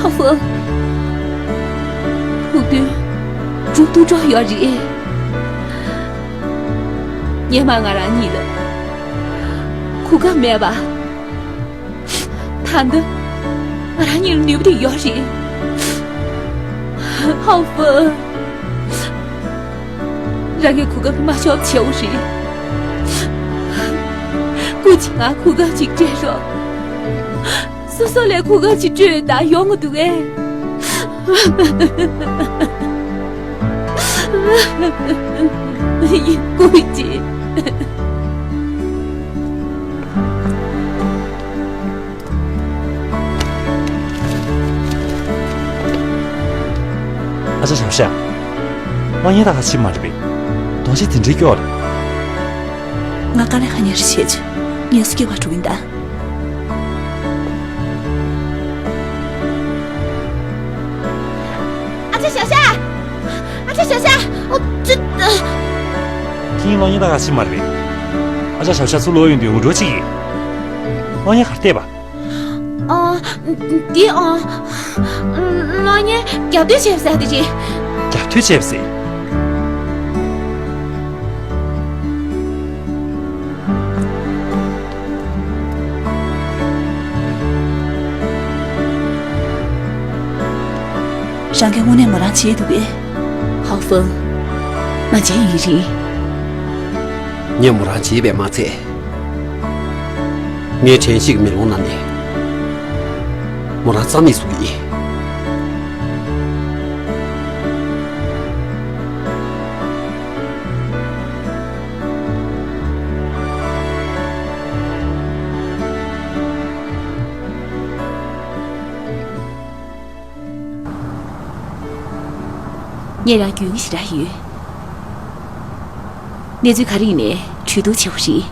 ཧའོ་ཧྥུང་། ཕུགས་འདུན་འགྲུབ་ཐུབ་འགྲོ་ཡོད་རེད། སྔོན་མ་ང་རང་གཉིས་ལ་གོ་སྐབས་མེད་པ། ད་ལྟ་ང་རང་གཉིས་ལ་ནུས་པ་དེ་ཡོད་རེད། ཧའོ་ཧྥུང་། རང་གིས་གོ་སྐབས་མ་ཤོར་བྱེད་འོ་རེད། སྐུ་མཁྱེན་ང་གོ་སྐབས་ཅིག་སྤྲད་རོགས། སོ་སོ་ལས་གོ་སྐབས་ཅིག་སྤྲོད་ད་ཡོང་གི་འདུག་གས། ཡིན་སྐུ་མཁྱེན། ཨ་ཅག་ཞའོ་ཞའོ། གློག་བརྙན་ད་ག་ཕྱིན་མ་རེད་པས། གདོང་ཆ་དེ་འདྲའི་སྐྱོ་རེད། ང་དཀའ་ལས་ཁག་ཉར་བྱེད་ཆུ་ངལ་གསོ་སྐྱེལ་བ་འགྲོ་གིན་གདའ། ཨ་ཅག་ཞའོ་ཞའོ། ཨ་ཅག་ཞའོ་ཞའོ། ཨོ་ཙི། ཁྱེད་གློག་བརྙན་ད་ག་ཕྱིན་མ་རེད་པས། ཨ་ཅག་ཞའོ་ཞའོ་ཚུར་ལོག་ཡོང་དུས་ངུ་འགྲོ་གཅིག་གིས། གློག་བརྙན་ག་རེ་བལྟས་པ། ཨ། འདི་ཨ། གློག་བརྙན་རྒྱབ་སྟོན་བྱས་པ་ཟེར་དེ་རེད། རྒྱབ་སྟོན་བྱས་པ་ཟེར། རང་གིས་དངོས་གནས་མོ་རང་བརྗེད་འདུག་པས། ཧའོ་ཧྥུང་། ང་བརྗེད་ཡོད་རེད། ངས་མོ་རང་བརྗེད་པས་མ་ཚད། ངའི་དྲན་ཤེས་ཀྱི་མེ་ལོང་ནང་ནས་མོ་རང་རྩ་མེད་བཟོ་གི་ཡིན། ངས་རང་རྒྱུས་ངེས་ཞེ་དྲག་ཡོད། གནས་ཚུལ་ག་རེ་ཡིན་ནའི་གྲོས་བསྡུར་བྱེད་དགོས་རེད།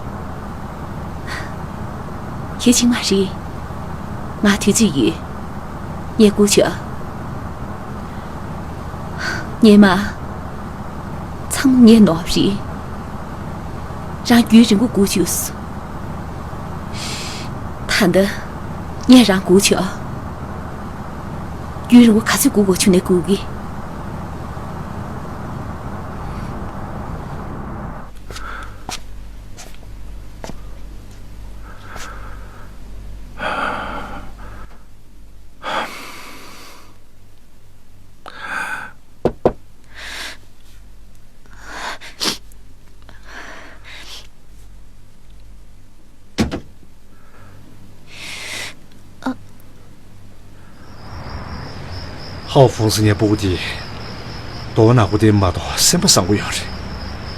གལ་ཆེན་མ་རེད། ང་དུས་ཚོད་ཡོད། ངས་སྒུག་བྱོས། སྔོན་མ། ཚང་མ་ངས་ནོར་བ་རེད། རང་རྒྱུན་རིང་པོ་སྒུག་བཅུག་སོང་། ད་ལྟ། ངས་རང་སྒུག་བྱོས། རྒྱུན་རིང་པོ་ག་ཚོད་སྒུག་དགོས་བྱུང་ནའི་སྒུག་གི། ཧའོ་ཧྥུང་ཟེར་མཁན་སྤུ་གུ་དེ། མདོག་ནག་པོ་དེ་མ་གཏོགས་སེམས་པ་བཟང་པོ་ཡོད་རེད།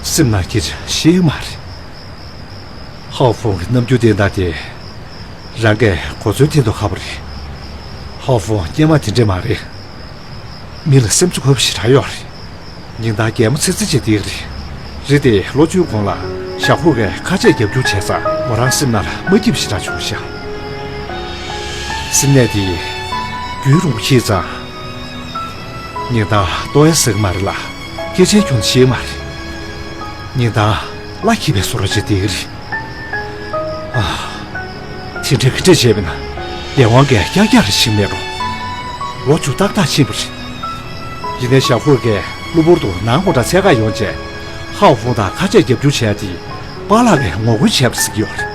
སེམས་ནང་སྐད་ཆ་བཤད་ཀྱི་མ་རེད། ཧའོ་ཧྥུང་གི་རྣམ་འགྱུར་དེ་འདྲ་དེ། རང་གིས་གོ་མཚོན་འཐེན་མདོག་ཁ་པོ་རེད། ཧའོ་ཧྥུང་སྔོན་མ་དེ་འདྲས་མ་རེད། མི་ལ་སེམས་ཚ་དགོས་པ་ཞེ་དྲག་ཡོད་རེད། ཉིན་ལྟར་གད་མོ་ཚིར་ཚིར་བྱས་བསྡད་ཀྱི་རེད། རི་དེ་ལོ་བཅུའི་གོང་ལ་ཞའོ་ཧུའེ་གིས་ཁ་ཆད་རྒྱབ་སྐྱོར་བྱས་ཙང་མོ་རང་སེམས་ནང་ལ་མ་སྐྱིད་པ་ཞེ་དྲག་བྱུང་ཤག་སེམས་ནད་དེ་རྒྱུན་རིང་པོ་འཁྱིལ་ཙང་། ཉིན་ལྟར་ལྟོ་ཡང་ཟ་གི་མ་རེད་ལ། སྐད་ཆའི་ཁྱོན་བཤད་ཀྱི་མ་རེད། ཉིན་ལྟར་བླ་འཁྱིལ་བའི་བཟོ་འདྲ་བྱས་བསྡད་ཀྱི་རེད། ཨ། དེ་འདྲ་ག་འདྲས་བྱས་པས་ན། ལས་དབང་གིས་ཀྱག་ཀྱག་རེ་ཕྱིན་མེད་འགྲོ། ལོ་བཅུ་ཏག་ཏག་ཕྱིན་པ་རེད། ཡིན་ནའི་ཞའོ་ཧུའེ་གིས་གློ་བུར་དུ་ནང་སྒོ་འགྲམ་འཚོལ་གར་ཡོང་བྱས། ཧའོ་ཧྥུང་དང་ཁ་ཆད་རྒྱབ་སྐྱོར་བྱས་ཏེ། པཱ་ལགས་ཀྱིས་ངོ་རྒོལ་བྱས་པ་ཟེར་གྱི་ཡོད་རེད།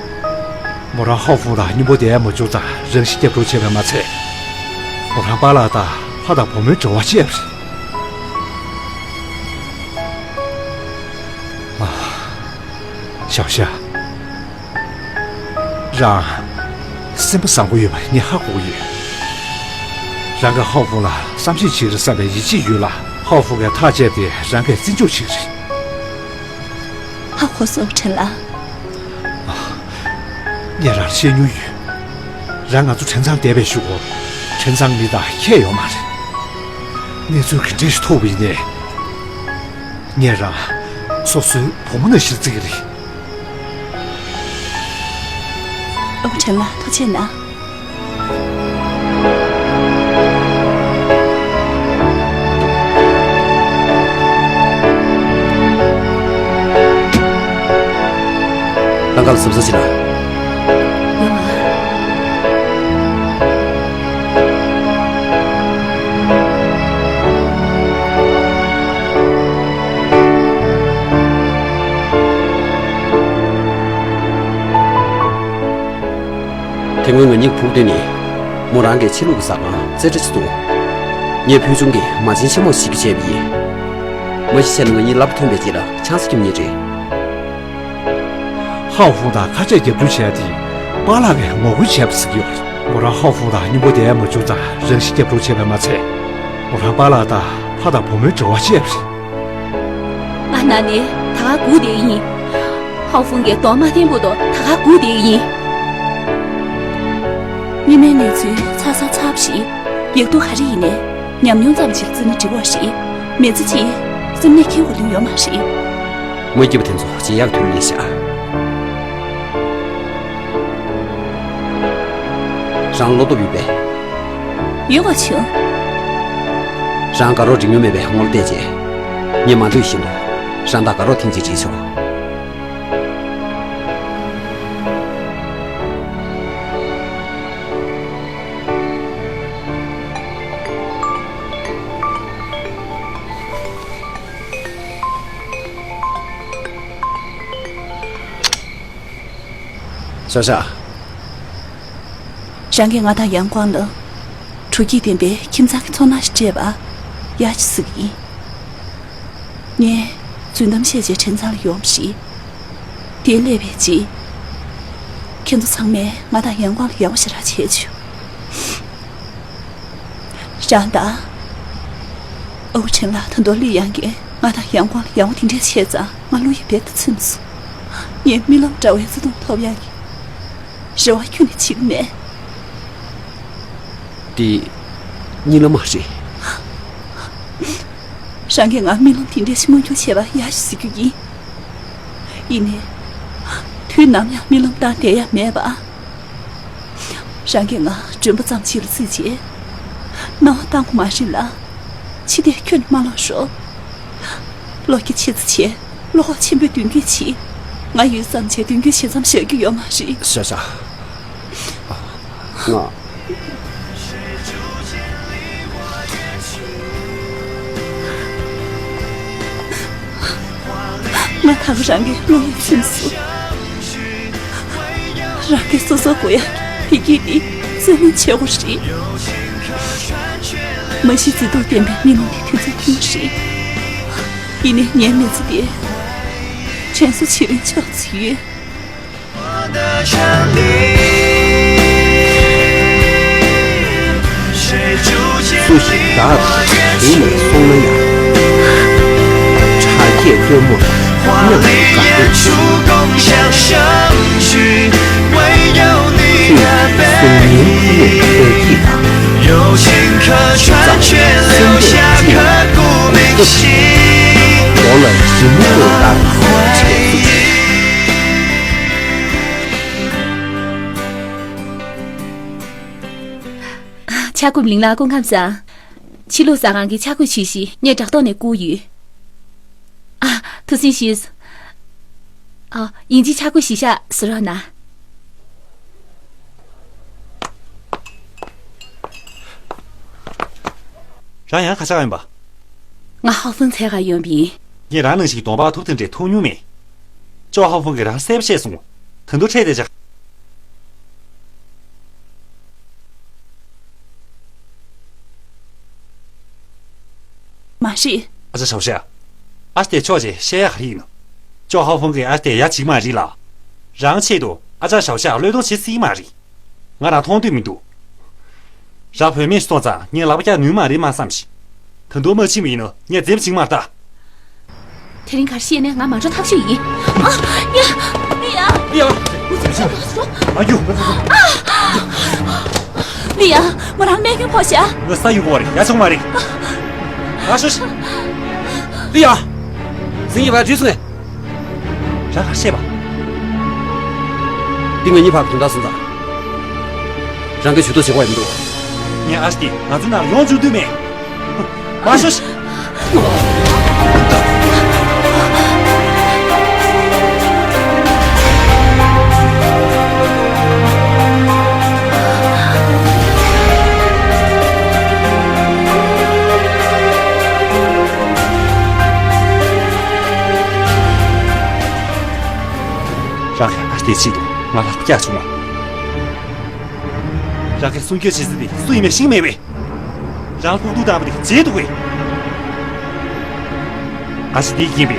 མོ་རང་ཧའོ་ཧྥུང་དང་མཉམ་པོ་བསྡད་ཡ་མ་བྱུང་ཙང་རང་ཤི་རྒྱབ་སྐྱོར་བྱས་པས་མ་ཚད། མོ་རང་པཱ་ལགས་དང་ཕ་དང་བུ་མོའི་འབྲེལ་བ་བཅད་པ་རེད། ཨ། ཞའོ་ཞའོ། རང་སེམས་པ་བཟང་པོ་ཡོད་པ་ངས་ཧ་གོ་གི་ཡོད། རང་གིས་ཧའོ་ཧྥུང་ལ་བསམ་ཤེས་བྱེད་ཀྱི་རེད་བསམ་པའི་ཡིད་ཆེས་ཡོད་ལ། ཧའོ་ ཧའོ་ཧྥུང་གིས་ཐག་བཅད་དེ་རང་གིས་བརྩི་འཇོག་བྱེད་ཀྱི་རེད། ཧ་གོ་སོང་ཁྲེན་ལགས། ངས་རང་བཤད་མྱོང་ཡོད། རང་ང་ཚོ་ཁྲེན་ཚང་བསྡད་པའི་གཞུག་གུ་ཁྲེན་ཚང་མི་དང་ཁྱད་ཡོད་མ་རེད། གནས་ཚུལ་ག་འདྲ་ཞིག་ཐོགས་པ་ཡིན་ནའི། ངས་རང་སོ་སོའི་བུ་མོ་ནང་བཞིན་བརྩི་གི་རེད། ཨོ་ཁྲེན་ལགས་ཐུགས་རྗེ་གནང་། ལམ་ཁ་ལ་གཟབ་གཟབ་བྱེད་ན། ཡོང་ང་། དེ་སྔོན་ང་གཉིས་ཕུག་སྟེང་ནས་མོ་རང་གི་ཕྱི་ལུགས་ཀྱི་ཟ་ཁང་རྩེ་གྲ་ཅིག་བཙུགས། ངས་ཕུལ་བྱུང་གི་མ་བྱན་ཆེན་མོ་ཞིག་བྱས་པ་ཡིན། མ་གཞི་བྱས་ན་ང་གཉིས་ཀླད་པ་མཐོན་པོའི་རྗེས་ལ་ཆང་ས་རྒྱབ་མཁན་རེད། ཧའོ་ཧྥུང་དང་ཁ་ཆད་རྒྱབ་སྐྱོར་བྱས་ཏེ་པཱ་ལགས་ཀྱིས་ངོ་རྒོལ་བྱས་པ་ཟེར་གྱི་ཡོད་རེད། མོ་རང་ཧའོ་ཧྥུང་དང་མཉམ་པོ་བསྡད་ཡ་མ་བྱུང་ཙང་རང་ཤི་རྒྱབ་སྐྱོར་བྱས་པས་མ་ཚད། མོ་རང་པཱ་ལགས་དང་ཕ་དང་བུ་མོའི་འབྲེལ་བ་བཅད་པ་རེད། ང་ན་ནས་ད་ག་སྒུག་བསྡད་ཡིན། ཧའོ་ཧྥུང་གིས་གདོང་མ་བསྟན་བར་དུ་ད་ག་སྒུག་བསྡད་ཡིན། སྔོན་མའི་གནས་ཚུལ་ཚ་ཚ་ཚ་བ་ཞིག་ཡག་སྡུག་ག་རེ་ཡིན་ནའི་ཉམས་མྱོང་ཙམ་ཞིག་བརྩིས་ན་འགྲིག་པ་ཞིག་མི་ཚེ་གཅིག་སེམས་ནད་འཁྱེར་དགོས་དོན་ཡོད་མ་རེད། མ་སྐྱིད་པ་དེ་ཚོ་བརྗེད་ཡག་དུས་མིན་ཤག་རང་བློ་སྟོབས་ཡོད་པས། ཡོད་པ་བྱུང་། རང་དགའ་རོགས་འགྲིག་མྱོང་མེད་པའི་ངོ་ལ་བལྟས་རྗེས། ངས་མ་འདོད་བཞིན་དུ་རང་དང་དགའ་རོགས་ཐེངས་གཅིག་བྱེད་ཆོག་ཤ་ཤ། རང་གིས་ང་དང་ཡང་ཀོང་ལ་དྲོ་སྐྱིད་ལྡན་པའི་ཁྱིམ་ཚང་གི་ཚོར་སྣང་ཞིག་སྤྲད་པ་ཡག་ཅིག་གཟིགས་ཡིན། ངས་རྫུན་གཏམ་བཤད་བྱས་ཁྲེན་ཚང་ལ་ཡོང་བ་རེད། དེར་སླེབས་པའི་རྗེས། ཁྱེད་ཚོ་ཚང་མས་ང་དང་ཡང་ཀོང་ལ་ཡག་པོ་ཞེ་དྲག་བྱས་བྱུང་། རང་དང་། ཨོ་ཁྲེན་ལགས་ད་དུང་ལི་ཡང་གིས་ང་དང་ཡང་ཀོང་ལ་ཡག་པོ་དེ་འདྲས་བྱས་ཙང་ང་བློ་ཡིད་རྦད་དེ་ཚིམས་སོང་། ངས་རྨི་ལམ་འདྲ་བའི་བརྩེ་དུང་ཐོབ་ཡག་གི་རེ་བ་ཁྱོན་ནས་བྱེད་ཀྱི་མེད། འདི་རྨི་ལམ་མ་རེད། རང་གིས་ང་རྨི་ལམ་དེ་འདྲས་ཤིག་མངོན་འགྱུར་བྱས་པ་ཡག་ཤོས་ཟེར་རྒྱུ་ཡིན། ཡིན་ནའི། དུས་ནམ་ཡང་རྨི་ལམ་བཏང་བསྡད་ཡག་མེད་པ། རང་གིས་ང་མགྲོན་པོ་ཙམ་ཞིག་ལ་བརྩིས་བྱས། སྣང་བ་བཏང་དགོས་མ་རེད་ལ། ཕྱི་བལྟས་ཁྱོན་ནས་མ་ལོག་རོགས། བློ་སྐྱེད་ཆེ་ཙམ་བྱས། བློ་ཁོག་ཆེན་པོས་མདུན་སྐྱོད་བྱེད། ང་ཡུད་ཙམ་བྱས་མདུན་སྐྱོད་བྱེད་མཚམས་བཞག་རྒྱུ་ཡོད་མ་རེད། ཤ་ཤ། ང་། ང་ད་ག་རང་གི་བློ་ཡིད་ཚིམས་སོང་། རང་གིས་སོ་སོར་དགོས་ཡག་གི་བདེ་སྐྱིད་འདི་བརྩོན་ལེན་བྱེད་དགོས་རེད། མ་གཞི་མཛེས་སྡུག་ལྡན་པའི་མི་མང་གི་དུས་ཚོད་ཐུང་ངུ་རེད། ཡིན་ནའི་ངའི་མི་ཚེ་འདི་དྲན་གསོ་བྱེད་རིན་ཆགས་ཚུལ་ཡོད། སུ་ཞིག་བདག་དང་བྲལ་ནས་སོང་ན་ཡང་། ཁྲག་གི་སྟོན་མོར་མཉམ་དུ་དགའ་འདོད་ཆེ། ཁྱོད་གཟུགས་བརྙན་ཁོ་ནའི་དཔལ་སྐྱེས་དང་། གཟུགས་བརྙན་སེམས་པའི་སྤྲིན་ནས་ཁོ་ནའི་སྐུ་མདོག་ལ་རི་མོ་བཀོད་ལྟར་བྲེལ་འཚུབ། ཕྱག་སྐུམ་ལིང་ལ་སྐུ་ཁམས་བཟང་། ཕྱི་ལུགས་ཟ་ཁང་གི་ཕྱག་གོས་ཇུས་གཞི་ངས་དྲ་ཐོག་ནས་བསྐུར་ཡོད། ཨ། ཐུགས་རྗེ་ཆེ། ཨ། ཡིན་གཅིག་ཕྱག་གོས་གཞི་བཞག་བཟོ་རོགས་གནང་། རང་ཡང་ག་ཆ་ག་ཡིན་པ། ང་ཧའོ་ཧྥུང་འཚོལ་ག་ཡོང་བ་ཡིན། ངས་རང་ནང་བཞིན་གདོང་པ་ཐུག་ཐུག་འདྲ་ཐུག་མྱོང་མེད། ཅོ་ཧའོ་ཧྥུང་གིས་རང་གསལ་པོ་བཤད་སོང་། ད་དུང་ཁྲེལ་བསྡད་བྱས། མ་རེད། ཨ་ཅག་ཞའོ་ཤ། ཨ་ཞེ་དེ་ཆོག་ཅེས་བཤད་ཡག་ག་རེ་ཡིན་ནམ། ཅོ་ཧའོ་ཧྥུང་གིས་ཨ་ཞེ་དེ་ཡ་བྱེད་ཀྱི་མ་རེད་ལ། རང་ཆེད་དུ་ཨ་ཅག་ཞའོ་ཤ་བློས་གཏོང་བྱེད་སྲིད་ཀྱི་མ་རེད། ང་རང་མཐོང་འདོད་མི་འདུག་རང་བུད་མེད་ཞིག་སོང་ཙང་ངས་ལག་པ་བཀྱག་ནུས་མ་རེད་མ་བསམ་ཞིག་ད་དུང་མ་ཕྱིན་པ་ཡིན་ན་ངས་འཛེམ་བྱེད་མ་ཐག་དེ་རིང་ག་རེ་བཤད་ནས་ང་མ་འགྲོ་ཐག་ཆོད་ཡིན། ཨ། ཡ། ཡ། ཡ། ཨ་ཡོ། ལི་ཡ། མོ་རང་རྨས་སྐྱོན་ཕོག་ཤག་ང་ས་ཡོང་གི་རེད། ཡ་ཆོག་མ་རེད། ཨ་ཤོ་ཤི། ལི་ཡ། ཟིང་ཡི་བ་འདྲུས་སོང་ངས། རང་ག་རེ་བཤད་པ། འདི་ང་གཉིས་བར་གྱི་དོན་དག་སོང་ཙང་། རང་གིས་ཇུས་གཏོགས་བྱེད་དགོས་ཡ་མི་འདུག་ངས་ཨ་ཤི་དེ་ང་ཚོའི་ནང་ཡོང་བཅུག་འདོད་མེད། མ་ཤོད། རང་གི་ཨ་ཤི་དེ་ཆེད་དུ་ང་ལ་ཁུ་རྒྱག་བྱུང་བ། རང་གི་སྲུང་སྐྱོབ་བྱེད་ས་དེ་སུ་ཡིན་མིན་ཤེས་མེད་པས། རང་ལྷུག་ཐུག་བཏང་བ་དེ་བརྗེད་འདུག་གས། ཨ་ཤི་དེ་ཡིན་པས།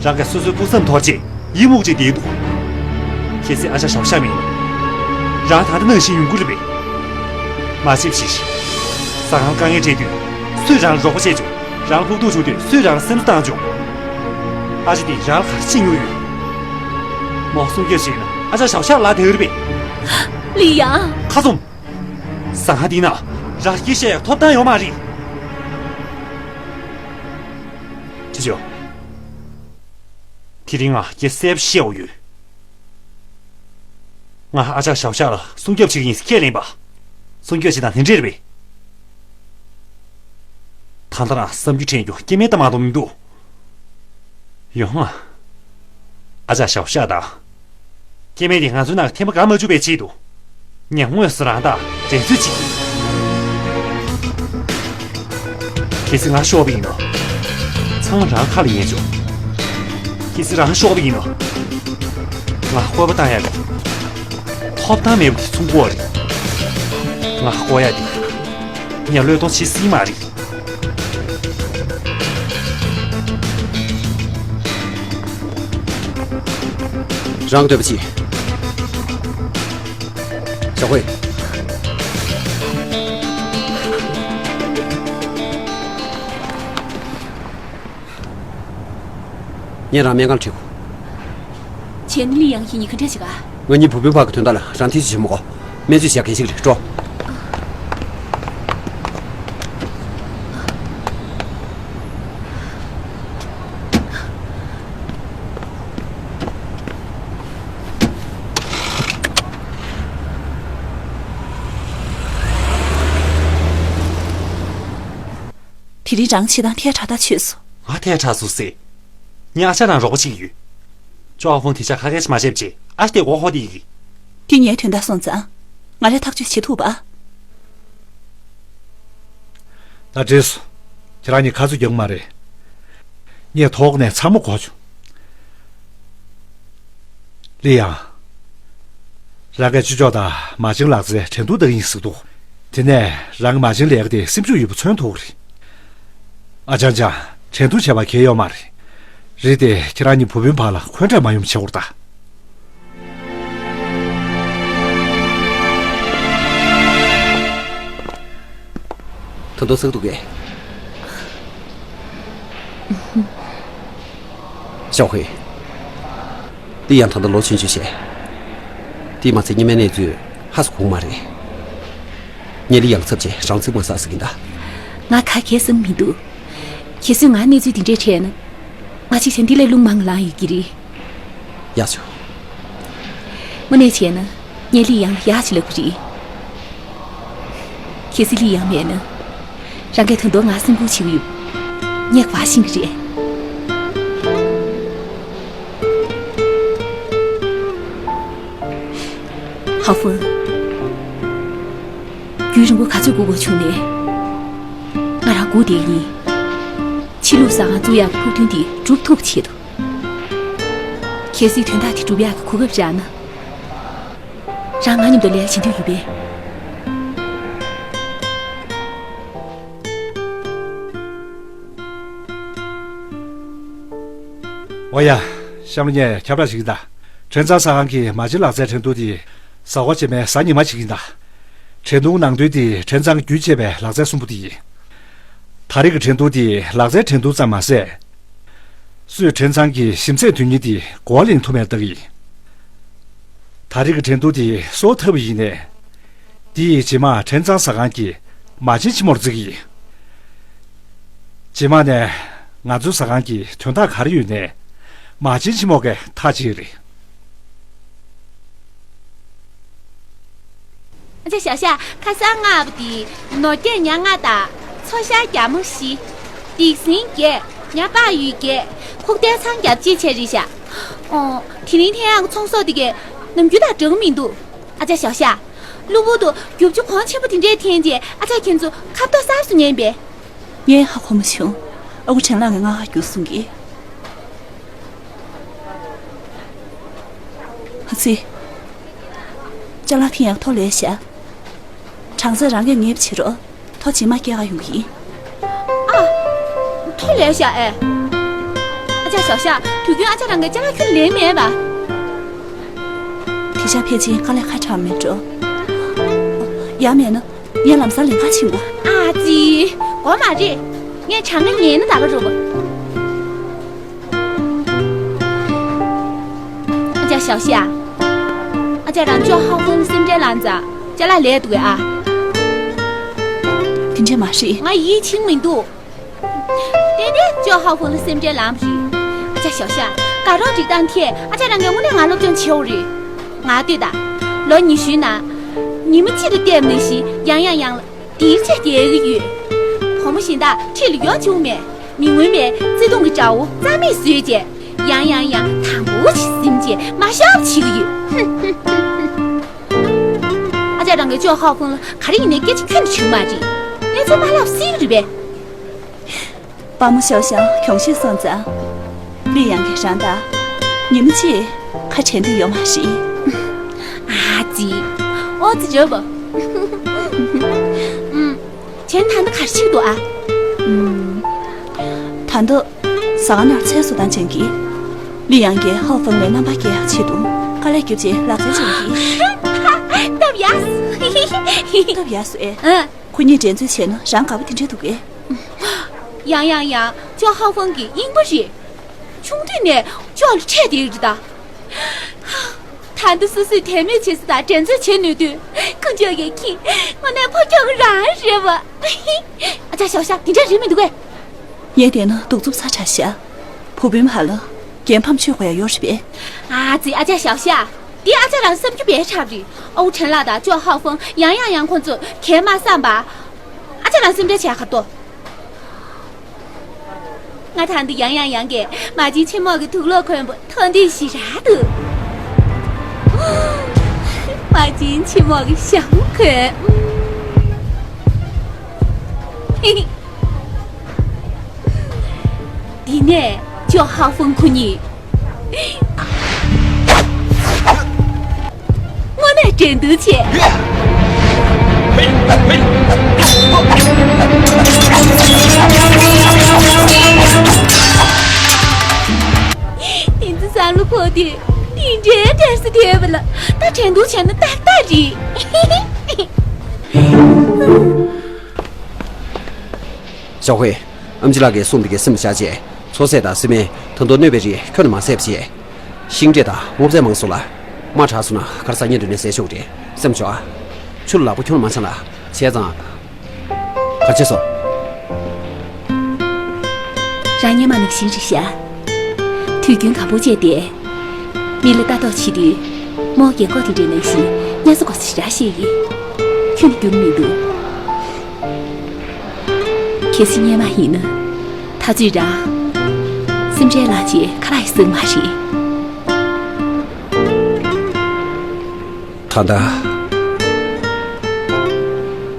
རང་གིས་སོ་སོའི་ཕུགས་བསམ་དོར་རྗེས་ཡི་མུག་ཅིག་བསྡད་འདུག་ཁྱེད་ཚོས་ཨ་ཅག་ཞའོ་ཤ་མིན། རང་ད་ལྟ་ནང་བཞིན་ཡོང་གི་རེད་པས། མ་ཤེས་ཤིག་ས་ཁང་དཀའ་ངལ་འཕྲད་དུས་སུས་རང་ལ་རོགས་པ་བྱས་བྱུང་། རང་ལྷུག་ཐུག་བྱུང་དུས་སུས་རང་ལ་སེམས་གསོ་བཏང་བྱུང་། ཨ་ཅག་དེ་རང་ལ་ག་རེ་བྱེད་མྱོང་ཡོད། མོ་སྲུང་སྐྱོབ་བྱས་ན་ཨ་ཅག་ཞའོ་ཤ་ལ་དེ་ཡོད་རེད་པས། ལི་ཡང་། ཁ་ཚུམ། ཟ་ཁང་འདི་ན་རང་སྐད་བཤད་ཡག་ཐོབ་ཐང་ཡོད་མ་རེད། ཅི་བྱོས། དེ་རིང་ང་སྐད་གསལ་པོ་བཤད་དགོས་ཡོད། ང་ཨ་ཅག་ཞའོ་ཤ་ལ་སྲུང་སྐྱོབ་བྱེད་ཀྱི་ཡིན་ཟེར་ཁས་ལེན་པ། སྲུང་སྐྱོབ་བྱེད་སྟངས་དེ་འདྲས་རེད་པས། ད་ལྟ་རང་བསམ་རྒྱུ་དྲན་རྒྱུ་སྐྱེ་དམན་ལྟ་མ་གཏོགས་མི་འདུག་ཡོང་ང་། ཨ་ཅག་ཞའོ་ཤ་དང་། སྐྱེ་དམན་དེ་ང་ཚོའི་ནང་འཐེན་པ་གང་མ་བཅུག་པའི་ཆེད་དུ། ངས་དངོས་སུ་རང་དང་འགྲན་རྩོད་བྱེད་ཀྱི་ཡིན། གལ་སྲིད་ང་ཤོར་བ་ཡིན་ན། ཚང་མ་རང་ཁ་ལ་ཉན་ཆོག་གལ་སྲིད་རང་ཤོར་བ་ཡིན་ན། ང་བསྐོར་བ་བཏང་ཡག་གི་ཐོབ་ཐང་མེད་པ་དེ་མཚུངས་པ་རེད། ང་བསྐོར་ཡག་དེ། ངས་བློས་གཏོང་བྱེད་སྲིད་མ་རེད། རང་འདོད་པ་ཅི། ཞའོ་ཧུའེ། ངས་རང་སྨན་ཁང་ཁྲིད་དགོས། བྱས་ན་ལི་ཡང་ཡིན་ནི་ག་འདྲ་ཞིག་ག་ང་གཉིས་བུ་སྤུན་བར་གྱི་དོན་དག་ལ་རང་ཐེ་ཇུས་བྱེད་མི་དགོས། སྨན་བཅོས་བྱེད་ཡག་གལ་ཆེ་གི་རེད། འགྲོ། དེ་རིང་རང་བྱེད་སྟངས་ཐལ་དྲགས་ཐག་ཆོད་སོང་། ང་ཐལ་དྲགས་སོང་ཟེར། ངས་ཨ་ཅག་རང་རོགས་པ་བྱེད་ཀྱི་ཡོད། ཅོ་ཨ་ཧྥུང་དེ་ཆ་ཁ་སྐད་ཅིག་མ་བཤད་བྱས་ཨ་ཞེ་དེ་མགོ་འཁོར་བསྡད་ཀྱི། འདི་ངའི་དོན་དག་སོང་ཙང་། ང་རས་ཐག་གཅོད་བྱེད་ཐུབ་པ། ད་འགྲིག་སོང་། ཁྱེད་རང་གཉིས་ཁ་རྩོད་རྒྱག་གི་མ་རེད། ངས་ཐོག་ནས་ཚང་མ་གོ་བྱུང་། ལི་ཡང་། རང་གིས་ཅི་ལྕོགས་དང་མ་བྱན་ལག་རྩལ་འགྲན་བསྡུར་གཏོང་གི་ཡིན་ཟེར་འདུག་དེ་ནས་རང་གི་མ་བྱན་ལས་ཀ་དེ་སེམས་ཤུགས་ཡོད་པ་མཚོན་ཐུབ་ཀྱི་རེད། ཨ་ཅང་ཅང་། འགྲན་བསྡུར་བྱས་པ་གལ་ཡོད་མ་རེད། རེད་དེ་ཁྱེད་རང་གཉིས་བུ་སྤུན་བར་ལ་འཁོན་འགྲས་མ་ཡོང་བ་བྱེད་དགོས་རེད་ད། ད་དུང་སེམས་སྡུག་གས། ཞའོ་ཧུའེ། ལི་ཡང་ད་ལྟ་ལོ་ཆུང་ཆུང་བྱས། དེས་མ་ཚད་སྔོན་མའི་གནས་ཚུལ་ཧ་སུ་གོ་མ་རེད། ངས་ལི་ཡང་ཚབ་བྱས་རང་ཚིག་མ་ཟ་ཟེར་གྱིན་གདའ། ང་ག་གེ་བསམ་མི་འདུག་གལ་སྲིད་ང་གནས་ཚུལ་འདི་འདྲས་འཕྲད་ན། ང་གཅིག་བྱས་འདི་ལས་རླུང་མང་ལངས་ཡོད་ཀྱི་རེད། ཡག་བྱུང་། དངོས་གནས་བྱས་ན། ངས་ལི་ཡང་ཡག་ཅིག་ལབ་ཀྱི་རེད། གལ་སྲིད་ལི་ཡང་མེད་ན། རང་གིས་ད་དུང་ང་སེམས་ཁུར་བྱེད་ཀྱི་ཡོད། ངས་ག་པར་ཤེས་ཀྱི་རེད། ཧ་ཧྥུ། རྒྱུན་རིང་པོ་ག་ཚོད་སྒུག་དགོས་བྱུང་ནའི། ང་རང་སྒུག་བསྡད་ཀྱི་ཡིན། ཕྱི་ལུགས་ཟ་ཁང་བཙུགས་ཡག་གི་ཕུགས་འདུན་དེ་འགྲུབ་ཐུབ་པ་ཆེད་དུ། གལ་སྲིད་དོན་དག་དེ་འགྲུབ་ཡག་གི་གོ་སྐབས་རག་ན། རང་ང་མཉམ་དུ་ལས་ཀ་བྱེད་འདོད་ཡོད་པས། འོ་ཡ། གཤམ་ལ་ངས་ཁྱབ་བསྒྲགས་ཞིག་ཡིན་ད། ཁྲེན་ཚང་ཟ་ཁང་གི་མ་བྱན་ལག་རྩལ་འགྲན་བསྡུར་དེ། གཟའ་འཁོར་རྗེས་མའི་གཟའ་ཉི་མ་ཞིག་ཡིན་ད། འགྲན་བསྡུར་ནང་དོན་དེ་ཁྲེན་ཚང་བརྒྱུད་ཅེས་པའི་ལག་རྩལ་གསུམ་པོ་དེ་ཡིན། ད་རེས་ཀྱི་འགྲན་བསྡུར་དེ་ལག་རྩལ་འགྲན་བསྡུར་ཙམ་མ་ཟད། སུས་ཕྲན་ཚང་གི་ཞིམ་ཚད་དོན་སྙིང་དེ་གོ་བ་ལེན་ཐུབ་མེད་ལྟ་གི་ཡིན། ད་རེས་ཀྱི་འགྲན་བསྡུར་དེ་སོར་ཐབས་པ་ཡིན་ནས། དེ་ཡི་རྗེས་མ་ཕྲན་ཚང་ཟ་ཁང་གི་མ་བྱན་ཆེན་མོར་བརྩི་གི་ཡིན། རྗེས་མ་ནས་ང་ཚོའི་ཟ་ཁང་གི་དོན་དག་ག་རེ་ཡོད་ནས་མ་བྱན་ཆེན་མོ་གིས་ཐག་བཅད་རེད། ཨ་ཅག་ཞའོ་ཞ། ཁ་སང་མངགས་པ་དེ་ནོར་སྐྱེས་ཉ་ལྔ་དང་། ཚོ་ཤ་རྒྱ་མོ་བཞི། སྡིག་སྲིན་བརྒྱད། ཉ་པག་ཡོས་བརྒྱད། ཁུག་རྟའི་ཚང་བརྒྱད་བཅས་བྱས་རེད་ཤག་ཨོ། དེ་རིང་ཐེ་ཡང་གི་ཚོང་ཟོག་དེ་གས་ནམ་རྒྱུན་དང་འདྲ་གི་མི་འདུག་ཨ་ཅག་ཞའོ་ཞ། གློ་བུར་དུ་རྒྱུ་ཆ་གོང་ཆེན་པོ་དེ་འདྲས་འཐེན་རྗེས་ཨ་ཅག་ཁྱེད་ཚོ་ཁ་ཐོག་གསར་བཟོ་ཉན་པས། ངས་ཧ་གོ་མ་བྱུང་། ཨ་ཁུ་ཕྲན་ལགས་ཀྱིས་ང་ཧ་གྱུར་གསུང་གི། ཨ་ཙི། ཅ་ལག་འཐེན་ཡག་ཐོ་ལས་ཤག་གྲངས་ཚད་རང་གིས་ངེས་པ་བྱེད་རོགས། ཐོ་རྗེས་མ་སྐྱེལ་ག་ཡོང་གི་ཡིན། ཨ། ཐོ་ལས་ཤག་ཨེ། ཨ་ཅག་ཞའོ་ཞ། དུས་རྒྱུན་ཨ་ཅག་རང་གིས་ཅ་ལག་ཁྱོན་ལེན་མེད་པ། དེ་ཤག་ཕལ་ཆེར་དཀའ་ལས་ཁག་དྲགས་མེད་འགྲོ། ཡང་མེད་ན་ངས་ལམ་སང་ལེན་ག་ཕྱིན་དགོས། ཨ་ཙི། དགོས་མ་རེད། ངས་གྲངས་ཀ་ཉན་ན་ད་ག་རུ། ཨ་ཅག་ཞའོ་ཞ། ཨ་ཅག་རང་ཅོ་ཧའོ་ཧྥུང་ལ་སེམས་ཁྲལ་ལངས་ཙང་ཅ་ལག་ལས་འདུག་གས་ཨ། དེ་འདྲས་མ་རེད། ང་ཡིད་ཆེས་མི་འདུག་ཏན་ཏན་ཅོ་ཧའོ་ཧྥུང་ལ་སེམས་ཁྲལ་ལངས་པ་རེད། ཨ་ཅག་ཞའོ་ཞ། དགའ་རོགས་སྒྲིག་སྟངས་ཐད་ཨ་ཅག་རང་གིས་དངོས་གནས་ང་སློབ་སྦྱོང་བྱེད་འོ་རེད། ང་ལྟོས་དང་། ལོ་ཉི་ཤུའི་ནང་། ཉི་མ་གཅིག་ལ་བལྟས་པ་ནང་བཞིན་ཡང་ཡང་ཡང་ལ། དེའི་ཆེད་རྒྱལ་གྱི་ཡོད། བུ་མོ་གཞན་དག་འཁྲིས་ལ་ཡོང་བྱུང་མེད། མི་མངོན་པའི་བརྩེ་དུང་གི་དགྲ་བོ་རྩ་མེད་བཟོས་རྗེས། ཡང་ཡང་ཡང་དང་པོ་ཞིག་ཟིན་རྗེས་མ་ཤོར་བ་བྱེད་ཀྱི་ཡོད། ཨ་ཅག་རང་གིས་ཅོ་ཧའོ་ཧྥུང་ལ་ག་རེ་ཡིན་ནའི་སྐད་ཆ་ཁྱོན་ནས་བྱུང་མ་རེད། གནས་ཚུལ་མ་ལབ་སྲིད་རེད་པས། དཔའ་མོ་ཤོ་ཤང་གྱོང་ཤོས་སོང་ཙང་། ལི་ཡང་གིས་རང་དང་ཉི་མ་གཅིག་ཁ་བྲལ་འདོད་ཡོད་མ་རེད། ཨ་ཙི། ཨོ་ཙི་བྱོས་པ། ཨུམ། གཞན་ད་ལྟ་ག་རེ་བྱེད་ཀྱི་འདུག་ཨ། ཨུམ། ད་ལྟ་ཟ་ཁང་ནང་ཚལ་བཟོ་སྟངས་ཅན་གྱི་ལི་ཡང་གིས་ཧའོ་ཧྥང་ལ་རྣམ་པར་རྒྱལ་ཡག་ཆེད་དུ་དཀའ་ལས་བརྒྱབ་རྗེས་ལག་རྩལ་སྦྱོང་གི། སྟབས་ཡག་སྟབས་ཡག་སོང་ཨེ། ཨ། ཁོ་གཉིས་འགྲན་རྩོད་བྱས་ན་རང་དགའ་པོ་དེ་འདྲ་འདུག་གས། ཡང་ཡང་ཡང་ཅོ་ཧའོ་ཧྥང་གི་རྙིང་པ་རེད། ཆུང་དུས་ནས་ཅོ་ལ་འཕྲད་བསྡད་ཀྱི་རེད་ད། ད་ལྟ་སོ་སོས་དད་མོས་བྱེད་ས་དང་འགྲན་རྩོད་བྱེད་ནུས་དུས་ཁོ་ཅོ་གིས་ཁྱི་དངོས་གནས་ཕོ་ཁྱོ་ག་རང་རེད་བ། ཨ་ཅག་ཞའོ་ཞ་དེ་འདྲ་རེད་མི་འདུག་གས། ངས་བལྟས་ན་གདུག་རྩུབ་ཚ་དྲགས་ཤག་བུ་སྤུན་བར་ལ་རྒྱལ་ཕམ་ཆོད་དགོས་ཡ་ཡོད་རེད་པས། ཨ་ཙི་ཨ་ཅག་ཞའོ་ཞ། འདི་ཨ་ཅག་རང་བསམ་རྒྱུ་བས་ཁྲབ་རེད། ཨོ་ཁྲེན་ལགས་དང་ཅོ་ཧའོ་ཧྥང་ཡང་ཡང་ཡང་ཁོང་ཚོས་གས་མ་བསམ་པ། ཨ་ཅག་རང་སེམས་ཁྲལ་བྱས་ཁ་ཏོ། ང་ད་འདི་ཡང་ཡང་ཡང་གས་མ་བྱན་ཆེན་མོ་གི་དུག་ལོག་གོན་པོ་ཐོག་འདི་ཞིག་རག་འདུག་མ་བྱན་ཆེན་མོ་གི་ཞྭ་མོ་གོན། འདི་ནས་ཅོ་ཧ་ཧྥང་ཁོ་གཉིས་དངོས་གནས་འགྲན་བསྡུར་བྱེད། དེ་ཚོ་བསམ་བློ་འཁོར་དུས་དེ་འདྲའི་སྟེར་ས་དེ་བ་ལ་ད་འགྲན་བསྡུར་བྱས་ན་ཏག་ཏག་རེད། ཞའོ་ཧུའེ། ཨམ་ཆི་ལགས་ཀྱིས་གསུངས་པའི་གི་སེམས་བཞག་རྗེས་མཚོ་ཟས་དང་སི་མེན་ད་དུང་གནོད་པའི་རིགས་ཁྱོན་ནས་མ་བཟས་པ་བྱས། ཤིང་འབྲས་དང་སྔོ་ཚལ་མང་སོང་ལ། དམའ་དྲགས་སོང་ན་ག་རེ་ཟ་ཉན་འདོད་ནས་ཟས་ཆོག་རེད་སེམས་ཆོག་ཨ། ཆུ་ལ་ལག་པ་ཁྱོན་ནས་མ་འཆང་ལ་བྱས་ཙང་། ག་བྱས་སོ། རང་སྔོན་མ་ནང་བཞིན་རེད་ཤག་དུས་རྒྱུན་གམ་པོ་ཅེ་དེ། མི་ལ་ལྟ་རྟོག་བྱེད་དུས། མོ་རྒན་གོག་དེ་འདྲའི་ནང་བཞིན་སྙན་སེང་གོ་ས་ཞེ་དྲག་བཤད་ཡིན། ཁྱོན་ནས་འགྱུར་མི་འདུག་གལ་སྲིད་སྔོན་མ་ཡིན་ན། ད་ཚོད་རང་། སེམས་ཁྲལ་ལངས་རྗེས་ཁ་ལག་ཡང་ཟ་གི་མ་རེད། ད་ལྟ།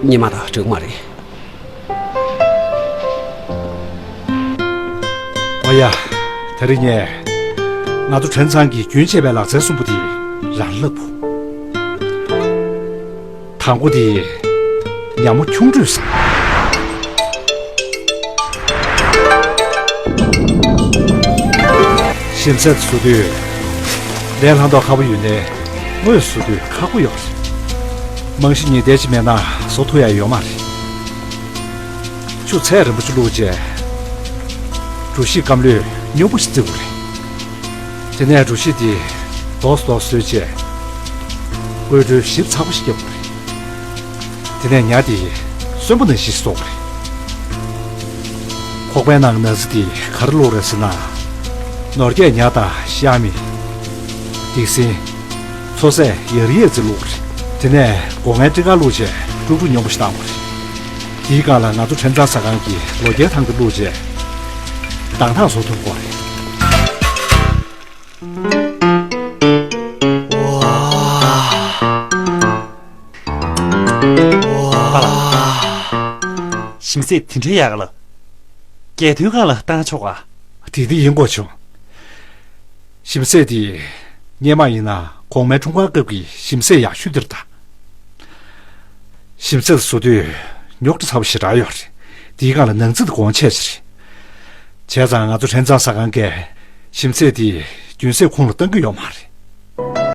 སྔོན་མ་དང་འདྲ་གི་མ་རེད། ཨོ་ཡ། དེ་རིང་ངས་ང་ཚོ་ཕྲན་ཚང་གིས་རྒྱུན་ཆད་པའི་ལག་རྩལ་གསུམ་པོ་དེ་རང་ལ་བསླབ་བོ། དང་པོ་དེ། ཉ་མོ་ཁྱུང་འགྲོས་ཟ། ཞིམ་ཟས་བཟོ་དུས། ལས་སླ་མདོག་ཁ་པོ་ཡོད་ནའི། དངོས་བཟོ་དུས་ཁག་པོ་ཡོད་རེད། རྨང་གཞི་ཉིས་ལྡན་ཅིག་མེད་ན་བཟོ་ཐུབ་ཡ་ཡོད་མ་རེད། ཆུ་ཚད་རིན་པོ་ཆེ་བླུགས་རྗེས། གྲོ་ཞིབ་སྐམ་ལོས་སྨྱུག་པོ་ཞིག་བརྩིགས་པ་རེད། དེ་ནས་གྲོ་ཞིབ་དེ་རྡོག་རྡོག་བཟོས་རྗེས། སྐོལ་དྲོད་ཞིབ་ཚགས་པོ་ཞིག་བརྒྱབ་པ་རེད། དེ་ནས་ཉ་དེ་གསོན་པོ་ནང་བཞིན་བཟོས་པ་རེད། ཁོག་པའི་ནང་གི་ན་ཚ་དེ་ག་རེ་བླུགས་རེད་ཟེར་ན། ནོར་རྒྱས་ཉ་དང་ཤ་མེད། སྡིག་སྲིན། མཚོ་ཟས་ཡར་ཡས་ཙི་བླུགས་པ་རེད། དེ་ནས་སྒོ་ངའི་སྤྲི་དཀར་བླུགས་རྗེས་དཀྲུག་དཀྲུག་སྙོམས་པོ་ཞིག་བཏང་བ་རེད། དེའི་སྒང་ལ་ང་ཚོ་ཁྲེན་ཚང་ཟ་ཁང་གི་ལོ་བརྒྱའི་ཐང་དེ་བླུགས་རྗེས། དྭངས་ཐང་བཟོ་ཐུབ་ཀྱི་རེད། ཞིམ་ཟས་དེ་འདྲའི་ཡག་ལ། རྒྱལ་དོན་སྒང་ལ་བཏང་ཆོག་ག་དེ་དེ་ཡིན་དགོས་བྱུང་། ཞིམ་ཟས་དེ་སྔོན་མ་ཡིན་ན་གོང་མའི་འཁྲུངས་སྐར་སྐབས་ཀྱི་ཞིམ་ཟས་ཡག་ཤོས་དེ་རེད་ད། ཞིམ་ཟས་བཟོ་དུས་ཉོག་དྲ་ཚ་པོ་ཞེ་དྲག་ཡོད་རེད། དེའི་སྒང་ལ་ནང་རྩི་དེ་གོང་ཆེ་ཞིག་རེད། བྱས་ཙང་ང་ཚོ་ཧྲེན་ཙང་ཟ་ཁང་གིས་ཞིམ་ཟས་དེ་རྒྱུན་སྲོལ་ཁུངས་ལ་གཏོང་གི་ཡོད་མ་རེད།